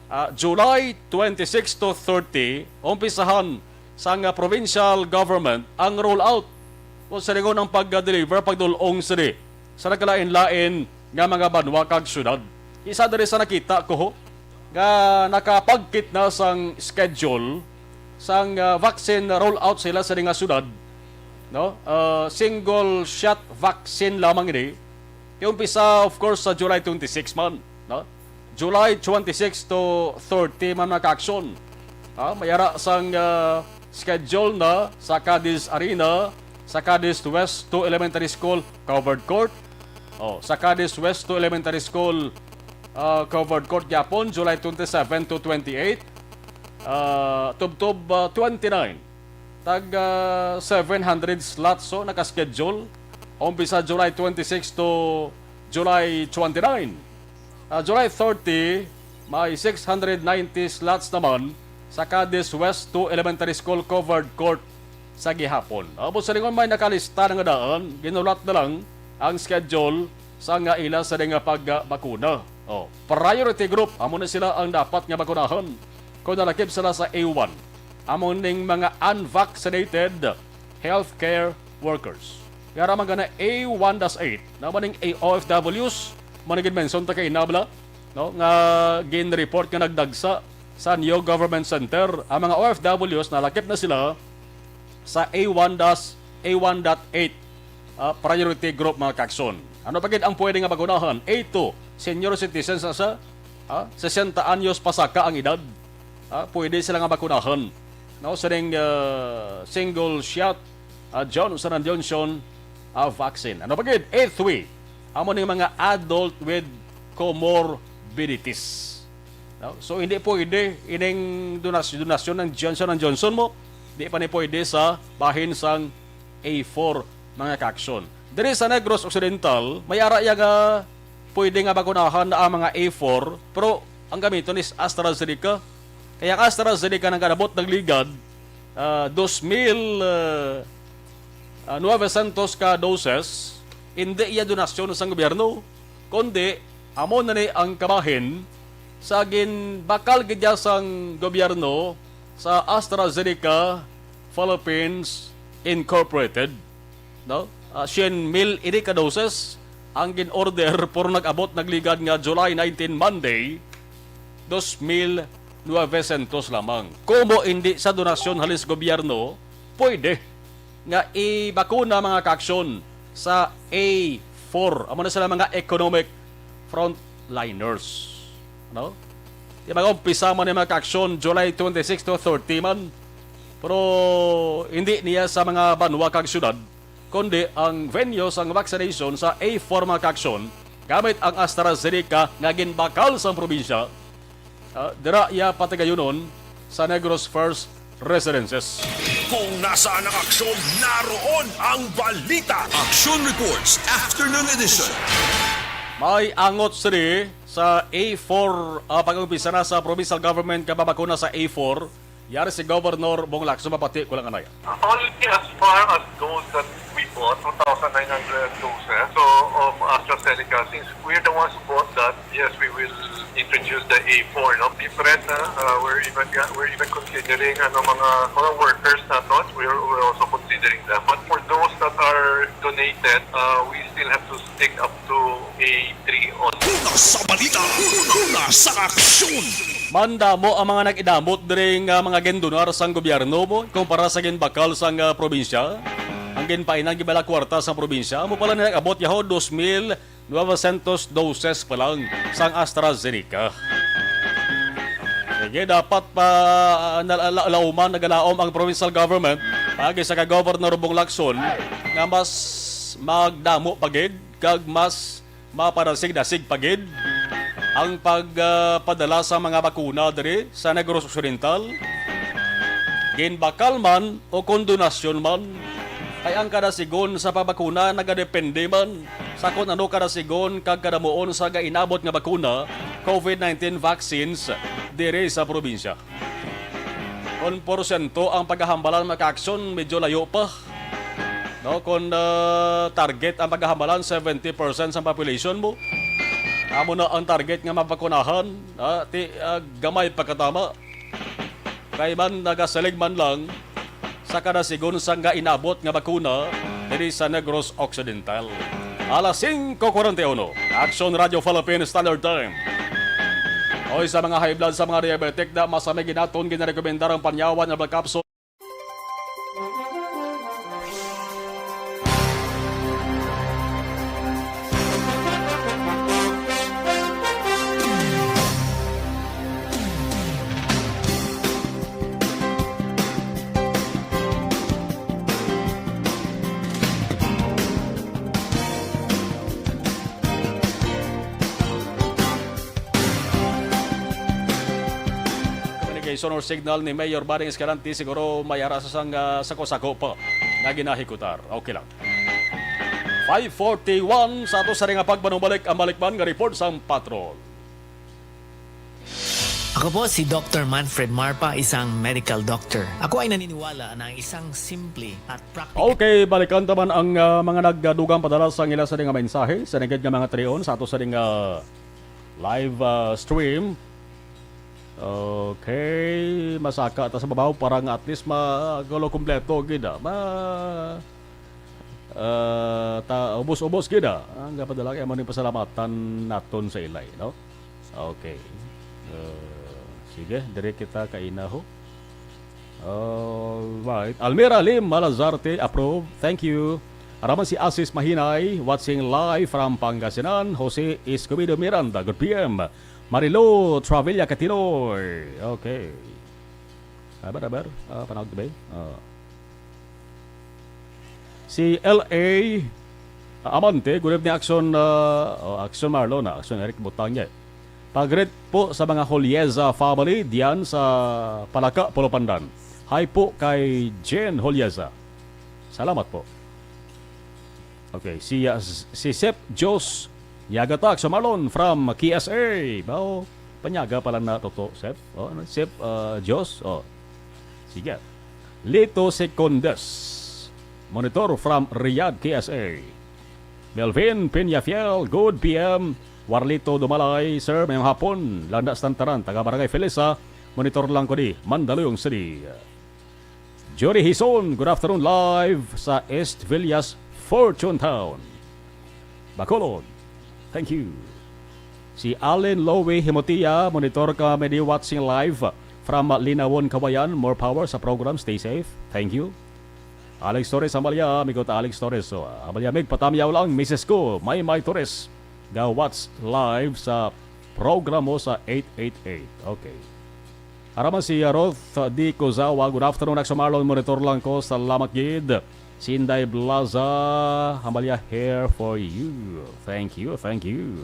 Ah, July twenty-six to thirty, umpisahan sang, ah, provincial government ang rollout o silingon ang pag-deliver, pagdul-ong sini sa nagkalain-lain nga mga banwa kag syudad. Isa diri sa nakita ko nga nakapagkit na sang schedule sang, ah, vaccine rollout sila sa nga syudad, no? Ah, single shot vaccine lamang ini. Iumpisa, of course, sa July twenty-six man, no? July twenty-six to thirty man, mga kaaksyon. Ah, may ara sang, ah, schedule na sa Cadiz Arena, sa Cadiz West two Elementary School covered court. Oh, sa Cadiz West two Elementary School, ah, covered court gyapon, July twenty-seven to twenty-eight. Ah, tubtob, ah, twenty-nine. Tag, ah, seven hundred slots, so, naka-schedule. Umpisa July twenty-six to July twenty-nine. Ah, July thirty, may six hundred ninety slots naman sa Cadiz West two Elementary School covered court sa gihapon. Amo sa lingon may nakalista na nga daan, ginulat na lang ang schedule sa nga ila sa nga pagbakuna. Oh, priority group, amo na sila ang dapat nga bakunahan kung nalakip sila sa A one. Amo ning mga unvaccinated healthcare workers. Yara man gana A one dash eight, na maning A O F Ws, man gid mention ta kay nabla, no, nga gin-report nga nagdagsa sa New Government Center. Ang mga O F Ws, nalakip na sila sa A one dash, A one dot eight, ah, priority group, mga kaaksyon. Ano pa gid ang pwede nga bakunahan? A two, senior citizens na sa, ah, sesenta anyos pasaka ang edad. Ah, pwede sila nga bakunahan, no, sining, ah, single shot, ah, Johnson and Johnson, ah, vaccine. Ano pa gid? A three, amo ning mga adult with comorbidities. No? So, hindi pwede ining donas-, donasyon ng Johnson and Johnson mo, di pa ni pwede sa bahin sang A four, mga kaaksyon. Diri sa Negros Occidental, may ara ya nga pwede nga bakunahan na ang mga A four, pero ang gamiton is AstraZeneca. Kaya ang AstraZeneca nang kadabot nagligad, ah, dos mil, ah, ah, nueve sentos ka doses, hindi iya donasyon sang gobyerno, kundi amo na ni ang kabahin sa ginbakal gid ya sang gobyerno sa AstraZeneca Philippines Incorporated, no? Ah, syen mil ini ka doses ang gin-order, pero nag-abot, nagligad nga July nineteen, Monday, dos mil nueve sentos lamang. Kumo hindi sa donasyon halin sa gobyerno, pwede nga ibakuna, mga kaaksyon, sa A four. Amo na sila mga economic frontliners. Ano? Di, mag-umpisa man ni, mga kaaksyon, July twenty-six to thirty man. Pero hindi niya sa mga banwa kag syudad, kundi ang venue sang vaccination sa A four, mga kaaksyon, gamit ang AstraZeneca nga ginbakal sa probinsya, ah, dira iya patigayunon sa Negros First Residences. Kung nasaan ang aksyon, naroon ang balita. Action Reports, Afternoon Edition. May angot sini sa A four, ah, pag-umpisa na sa provincial government nga babakuna sa A four. Yari si Governor Bong Lacson, mapati ko lang anay. Only as far as those that we bought, two thousand nine hundred doses, so, of AstraZeneca, since we're the ones who bought that, yes, we will introduce the A four, no? Different, ah, uh, we're even, we're even considering, ano, mga, mga workers naton, we're, we're also considering them. But for those that are donated, uh, we still have to stick up to A three only. Una sa balita, una sa aksyon. Mandamo ang mga nag-idamot diri nga mga gindonar sang gobyerno mo kumpara sa ginbakal sang, ah, probinsya. Ang ginpainan gibala kwarta sang probinsya mo pala na nag-abot yaho dos mil novecientos doses pa lang sang AstraZeneca. Sige, dapat pa, ah, na, la, lauman, nagalaom ang provincial government, paagi sa kay Governor Bong Lacson, nga mas magdamo pa gid kag mas mapadasig-dasig pa gid ang pag, ah, padala sa mga bakuna diri sa Negros Occidental, ginbakal man o kon donasyon man. Kay ang kadasigon sa pagbakuna nagadepende man sa kon ano kadasigon kag kadamuon sa gainabot nga bakuna, COVID nineteen vaccines, diri sa probinsya. Kon porsyento ang pagkahambalan, mga kaaksyon, medyo layo pa. No, kon, ah, target ang pagkahambalan, seventy percent sa population mo, amo na ang target nga mabakunahan, ah, ti, ah, gamay pagkatama. Kay man nagasalig man lang sa kadasigon sang gainabot nga bakuna diri sa Negros Occidental. Alas singko kwarenta y uno, Action Radio Philippines Standard Time. Oy, sa mga high blood, sa mga diabetic, da, mas may ginaton, ginarekomendar ang panyawan nga blood capsule. Communication or signal ni Mayor Bading Escalante, siguro may ara sa sang, ah, sako-sako pa nga ginahikutar. Okay lang. Five forty-one sa ato sa ring nga pagpanumbalik ang balikban nga report sang patrol. Ako po si Doctor Manfred Marpa, isang medical doctor. Ako ay naniniwala na ang isang simple at practical Okay, balikan ta man ang, ah, mga nagdugang padala sang ila sa ring nga mensahe sa nagad nga mga trion sa ato sa ring, ah, live, ah, stream. Okay, masaka ta sa babaw para nga at least ma kulo kompleto gid, ah. Ma ah, ta ubos-ubos gid, ah, ang gapadala kay amo ning pasalamatan naton sa ilay, no? Okay. Ah, sige, dire kita kaina ho. Alright. Almira Lim Malazarte, approve. Thank you. Araman si Asis Mahinay, watching live from Pangasinan. Jose Escobedo Miranda, good P M. Marilo Travilla Catinoy. Okay. Aber, aber. Ah, panawag ba? Ah. Si L A Amante, good evening, Action, ah, oh, Action Marlon, ah, Action Eric Butangye. Pagreet po sa mga Holieza family diyan sa Palaka, Polopandan. Hi po kay Jen Holieza. Salamat po. Okay, si, ah, s- si Sep Jos Yagatak sa Marlon from K S A. Bao, panyaga pala na toto, Sep. Oh, ano, Sep, ah, Jos. Oh. Sige. Lito Secondes. Monitor from Riyadh, K S A. Melvin Peñafiel, good P M. Warlito Dumalay, sir, mayong hapon. Landa sa tanan, taga Barangay Felisa, monitor lang ko di, Mandaluyong City. Jory Hison, good afternoon, live sa East Villas, Fortune Town, Bacolod. Thank you. Si Allen Lowe Himotia, monitor ka, medi watching live from Linawon, Kawayan. More power sa program. Stay safe. Thank you. Alex Torres, Amalia, amigo ta Alex Torres. So, Amalia, mig patamyaw lang, misis ko, Maymay Torres. Ga watch live sa program mo sa eight eight eight. Okay. Araman si Roth D. Kozawa. Good afternoon, Action Marlon. Monitor lang ko. Salamat gid. Si Inday Blaza, Amalia, here for you. Thank you, thank you.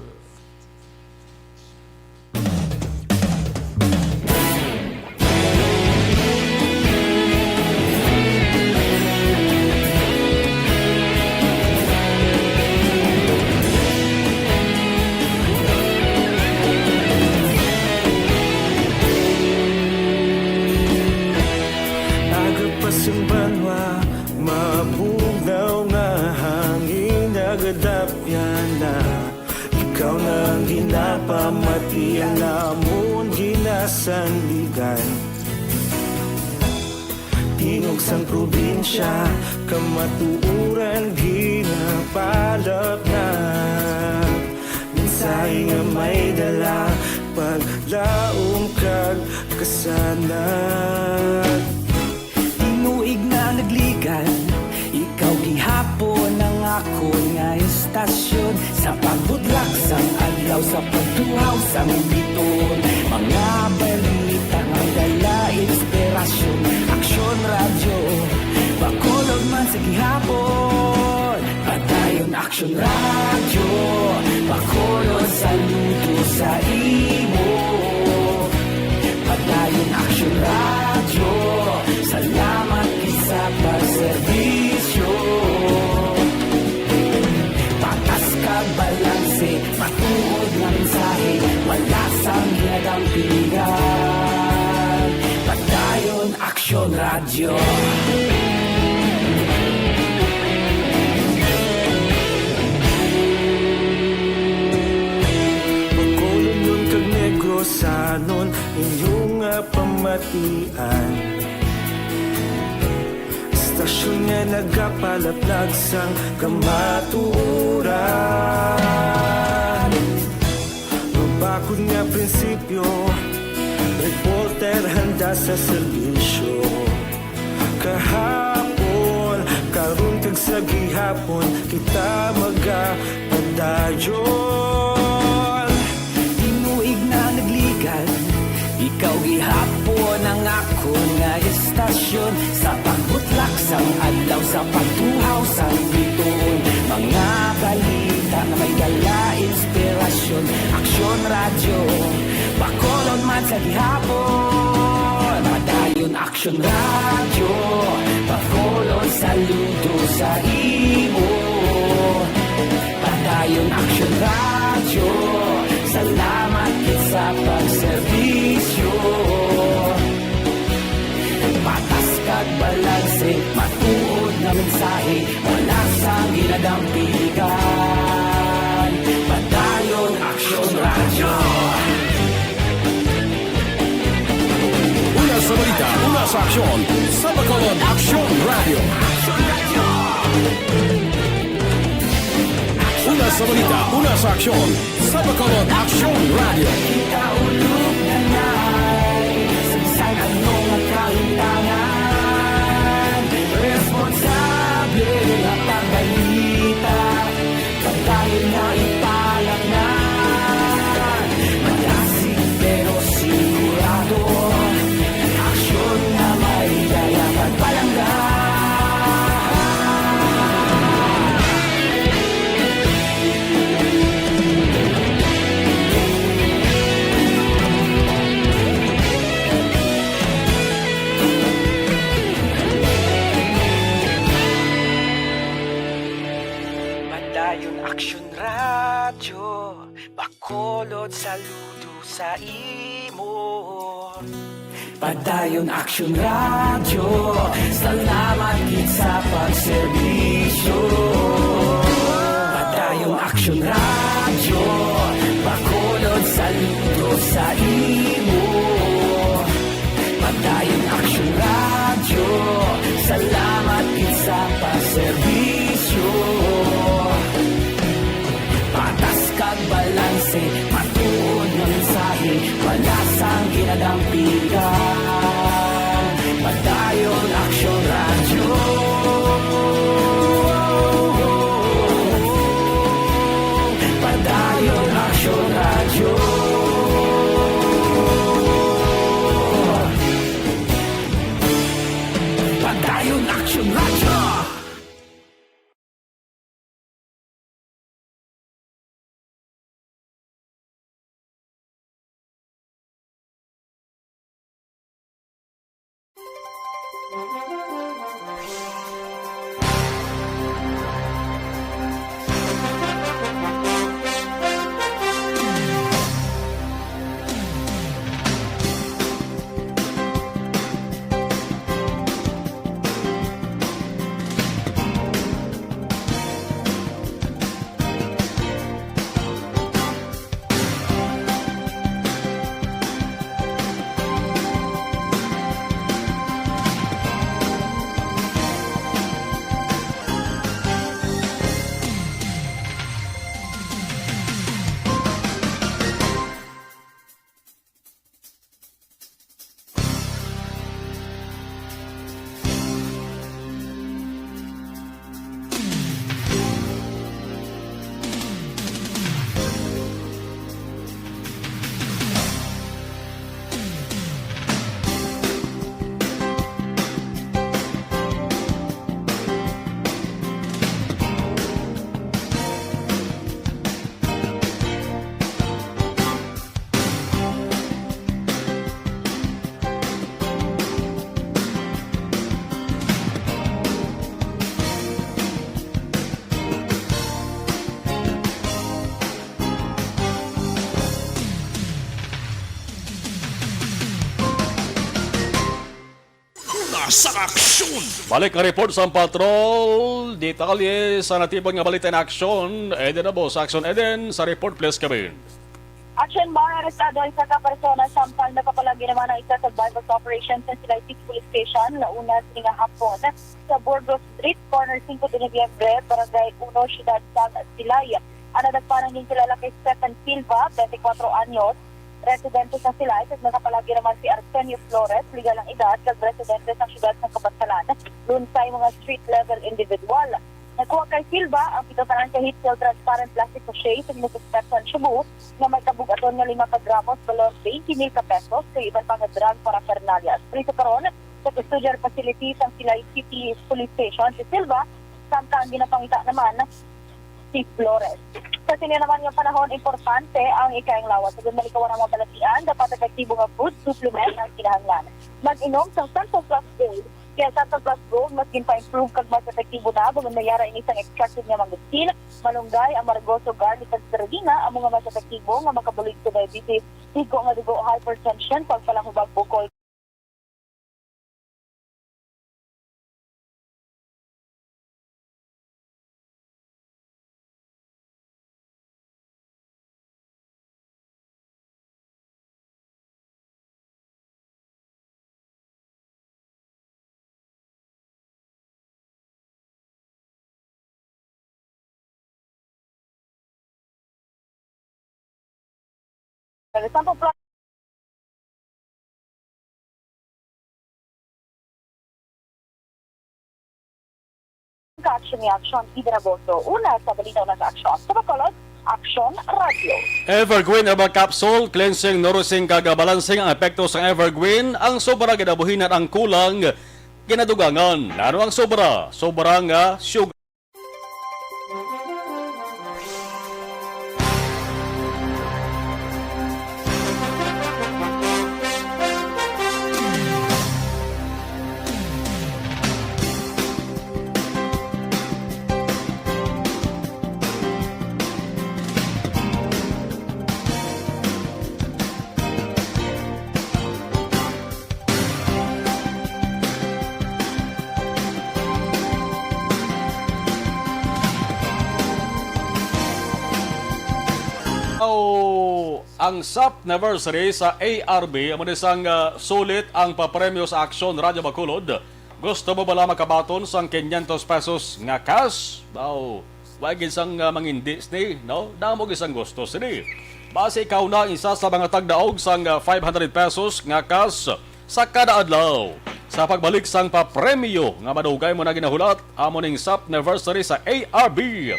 Aga pa sang banwa, mabugnaw nga hangin nagadapyan na. Ikaw na ang ginapamati, ang amon ginasandigan. Tingog sang probinsya, kamatuoran ginapalapnag. Mensahe nga may dala, paglaom kag kasanag. Tinuig na nagligan, ikaw gihapon ang akon nga estasyon. Sa pagbudlak sang adlaw, sa pagtuhaw sang biton, mga balita nga dala inspirasyon. Aksyon Radyo, Bacolod man sa gihapon. Padayon Aksyon Radyo, Bacolod, saludo sa imo. Padayon Aksyon Radyo, salamat gid sa pagserbisyo. Patas kag balanse, matuod nga mensahe, wala sang ginadampingan. Padayon Aksyon Radyo. Bacolodnon kag Negrosanon, inyo nga pamatian. Sa Istasyon nga nagapalaplag sang kamatuoran. Mabakod nga prinsipyo, reporter handa sa serbisyo. Kahapon, karon kag sa gihapon, kita magapadayon. Tinuig na nagligan, ikaw gihapon ang akon nga istasyon. Sa pagbutlak sang adlaw, sa pagtuhaw sang bituon, mga balita nga may dala inspirasyon. Aksyon Radyo, Bacolod man sa gihapon. Padayon Aksyon Radyo, Bacolod, saludo sa imo. Padayon Aksyon Radyo, salamat gid sa pagserbisyo. Patas kag balanse, matuod nga mensahe, wala sang ginadampigan. Padayon Aksyon Radyo. Una sa balita, una sa aksyon, sa Bacolod Aksyon Radyo. Una sa balita, una sa aksyon, sa Bacolod Aksyon Radyo. Kita ulog na nai, sa bisan ano nga kahimtangan, responsable nga pagbalita, pagdayon nga ipalatnan, malasig pero sigurado, aksyon nga may dala pagpalangga. Padayon Aksyon Radyo, Bacolod, saludo sa imo. Padayon Aksyon Radyo, salamat gid sa pagserbisyo. Padayon Aksyon Radyo, Bacolod, saludo sa imo. Padayon Aksyon Radyo, salamat gid sa pagserbisyo. Patas kag balanse, matuod nga mensahe, wala sang ginadampigan. Padayon Aksyon Radyo. Padayon Aksyon Radyo. Padayon Aksyon Radyo. Una sa aksyon. Balik ang report sa patrol. Detalye sa natipon nga balita in action. Eden Abo sa Action Eden sa report, please, Kevin. Action bar, arestado ang isa ka persona samtang nakapalagi naman ang isa sa buy-bust operation sa Silay City Police Station, launa sini nga hapon sa Burgos Street, corner singko de Noviembre, Barangay Uno, Siyudad sang Silay. Ang nadakpan ang ginkilala kay Stephen Silva, twenty-four anyos, residente sa Silay, kag nakapalagi naman si Arsenio Flores, legal ang edad, kag residente sa siyudad sang Kabansalan, lunsay mga street-level individual. Nakuha kay Silva ang pito ka heat-sealed transparent plastic sachet sa ginasuspektang shabu nga may kabug-aton nga lima ka gramos, balor twenty mil ka pesos, kag iban pa nga drug paraphernalia. Priso karon sa custodial facility sang Silay City Police Station si Silva, samtang ginapangita naman si Flores. Sa sini naman nga panahon, importante ang ikayang lawas. Sa malikawan ang mga balatian, dapat epektibo nga food supplement ang kinahanglan. Mag-inom sang Santos Plus Gold. Kaya sa Santos Plus Gold, mas ginpa-improve kag mas epektibo na, bangod may ara ini sang extracted nga mangosteen, malunggay, amargoso, garlic, kag spirulina, amo nga mas epektibo nga makabulig sa diabetes, tigko nga dugo, hypertension, pagpalahubag bukol. Taga Santo Pla- Ka aksyon ni aksyon, Ida Raboso. Una sa balita, una sa aksyon. Sa Bacolod, Aksyon Radyo. Evergreen Herbal Capsule, cleansing, nourishing, kag balancing ang epekto sang Evergreen. Ang sobra ginabuhinan, ang kulang ginadugangan. Ano ang sobra? Sobra nga sugar. Aw, ang sap anniversary sa A R B, amo ni sang, ah, sulit ang papremyo sa Aksyon Radyo Bacolod. Gusto mo bala makabaton sang quinientos pesos nga cash? Daw, wa gid sang, ah, mangindi sini, no? Damo gid sang gusto sini. Basi ikaw na ang isa sa mga tagdaog sang, ah, five hundred pesos nga cash sa kada adlaw. Sa pagbalik sang papremyo nga madugay mo na ginahulat, amo ning sap anniversary sa A R B.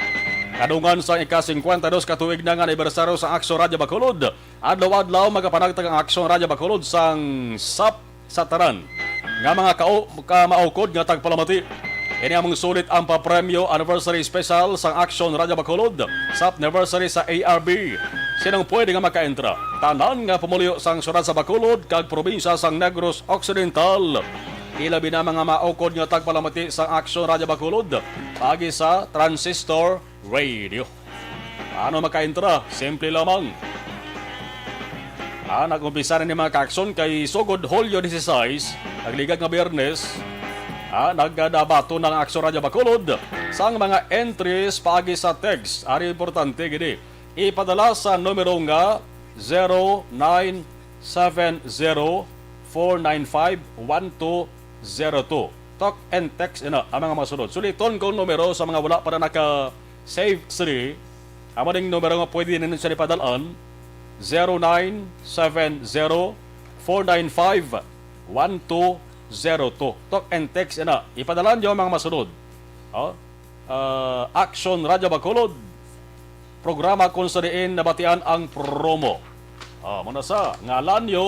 Kadungan sang ika-cincuenta y dos ka tuig na nga anibersaryo sa Aksyon Radyo Bacolod, adlaw-adlaw magapanagtag ang Aksyon Radyo Bacolod sang sap sa tanan nga mga kao-, kamaukod nga tagpalamati. Ini among sulit ang papremyo anniversary special sang Aksyon Radyo Bacolod, sap anniversary sa A R B. Sinong pwede nga makaentra? Tanan nga pumuluyo sang siyudad sa Bacolod kag probinsya sang Negros Occidental. Ilabi na mga maukod nga tagpalamati sang Aksyon Radyo Bacolod, paagi sa Transistor Radio. Ano makaentra? Simple lamang. Ah, nag-umpisa na ni mga ka-aksyon kay sugod Hulyo dieciséis, nagligad nga Biyernes. Ah, nagadabaton ang Aksyon Radyo Bacolod sang mga entries paagi sa text. Ari importante gid, ipadala sa numero nga zero nine seven zero four nine five one two zero two. Talk and text ina ang mga masunod. Suliton kong numero sa mga wala pa na naka-save sini. Amo ning numero nga pwede ninyo siya ipadal-an, zero nine seven zero four nine five one two zero two. Talk and text ina. Ipadala niyo ang mga masunod. Oh, ah, Aksyon Radyo Bacolod, programa kung sa diin nabatian ang promo. Ah, muna sa ngalan nyo,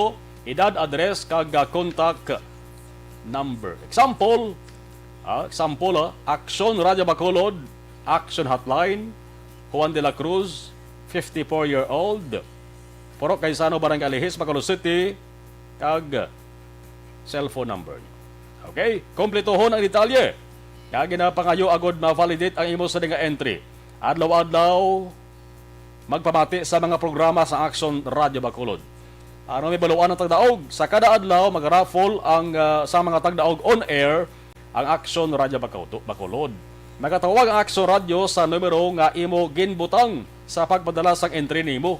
edad, address, kag, ah, contact number. Example, ah, example, ah, Aksyon Radyo Bacolod, Action Hotline, Juan de la Cruz, fifty-four year old. Purok Gaisano, Barangay Alihis, Bacolod City, kag cellphone number. Okay, kompletohon ang detalye nga ginapangayo agod ma-validate ang imo sa nga entry. Adlaw-adlaw, magpamati sa mga programa sa Action Radyo Bacolod. Ano may baluan ang tagdaog? Sa kada adlaw, mag-raffle ang, ah, sa mga tagdaog on air ang Action Radyo Bacolod. Bacolod. Magatawag ang Action Radyo sa numero nga imo ginbutang sa pagpadala sang entry nimo.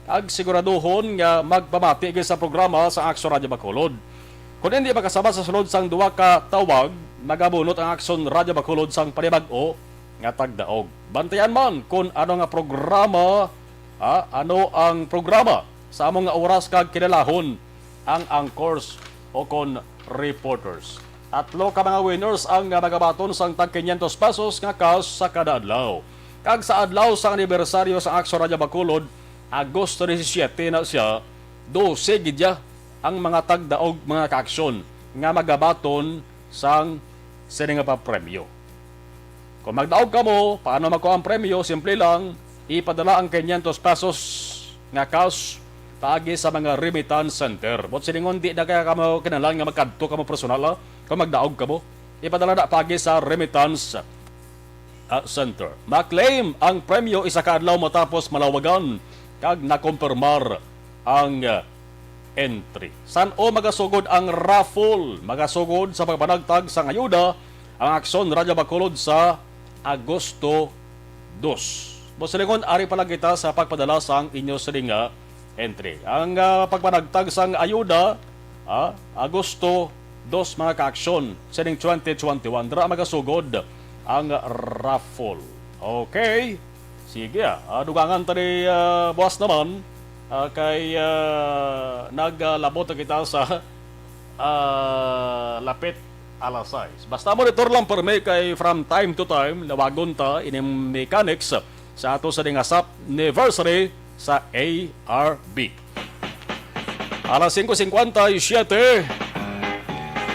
Ag siguraduhon nga magpamati gid sa programa sa Aksyon Radyo Bacolod. Kung hindi makasama sa sulod sang duha ka tawag, magabunot ang Aksyon Radyo Bacolod sang panibag-o nga tagdaog. Bantayan man kung ano nga programa, ah, ano ang programa sa amo nga oras kag kilalahon ang anchors o kon reporters. Tatlo ka mga winners ang, ah, magabaton sang tag quinientos pesos nga cash sa kada adlaw. Kag sa adlaw sa anibersaryo sa Aksyon Radyo Bacolod, Agosto disisiete na siya, dose gid ya ang mga tagdaog, mga kaaksyon nga magabaton sang sini nga papremyo. Kung magdaog kamo, paano makuha ang premyo? Simple lang, ipadala ang quinientos pesos nga cash paagi sa mga remittance center. Buot silingon, di na kaya kamo kinahanglan nga magkadto kamo personal, ah, kung magdaog kamo. Ipadala na paagi sa remittance, ah, center. Ma-claim ang premyo isa ka adlaw matapos malawagan kag nakumpirmar ang, ah, entry. San-o magasugod ang raffle? Magasugod sa pagpanagtag sang ayuda ang Aksyon Radyo Bacolod sa Agosto dos. Buot silingon, ari pa lang kita sa pagpadala sang inyo sining nga entry. Ang, ah, pagpanagtag sang ayuda, ah, Agosto dos, mga kaaksyon, sining twenty twenty-one, dira magasugod ang raffle. Okay. Sige, ah. Ah, dugangan ta ni, ah, buwas naman, ah, kay, ah, naglabot na kita sa, ah, lapit alas sais. Basta monitor lang permi kay from time to time, lawagon ta ining mechanics sa ato sining nga sap anniversary sa A R B. Alas singko singkwenta y siyete.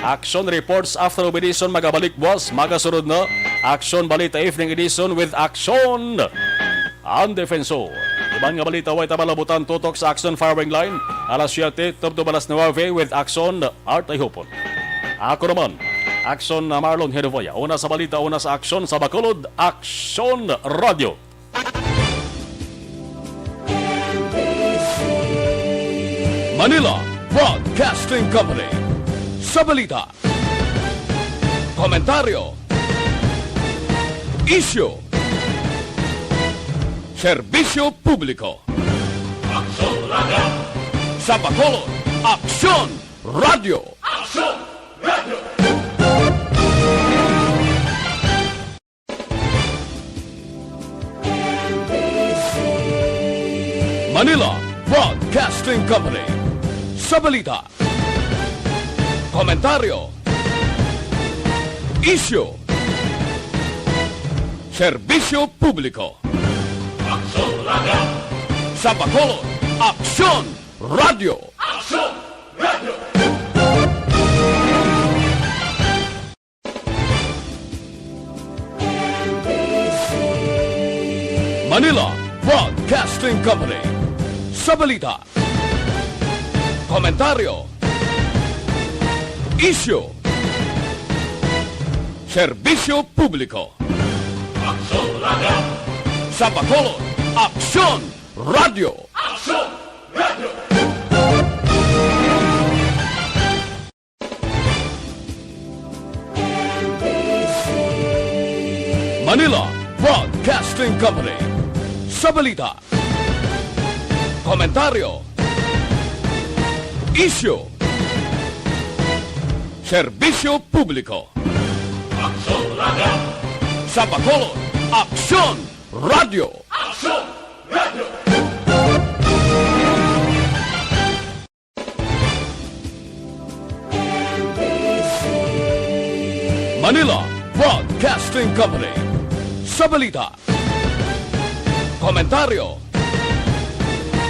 Aksyon Reports Afternoon Edition magabalik buwas. Magasunod na Aksyon Balita Evening Edition with Aksyon ang Defensor. Iban nga balita way tabalabutan tutok sa Aksyon Firing Line alas siyete tubtob alas nuwebe with Aksyon Art Ihupon. Ako naman, Aksyon na Marlon Hedovoya. Una sa balita, una sa aksyon sa Bacolod, Aksyon Radio. Manila Broadcasting Company. Sa balita, komentaryo, isyu, serbisyo publiko. Aksyon Radio. Sa Bacolod, Aksyon Radio. Aksyon Radio. Manila Broadcasting Company. Sa balita, komentaryo, isyu, serbisyo publiko. Aksyon Radio. Sa Bacolod, Aksyon Radio. Aksyon Radio. Manila Broadcasting Company. Sa balita, komentaryo, isyu, serbisyo publiko. Aksyon Radio. Sa Bacolod, Aksyon Radio. Aksyon Radio. Manila Broadcasting Company. Sa balita, komentaryo, isyu, serbisyo publiko. Aksyon Radio. Sa Bacolod, Aksyon Radio. Aksyon Radio. Manila Broadcasting Company. Sa balita, komentaryo,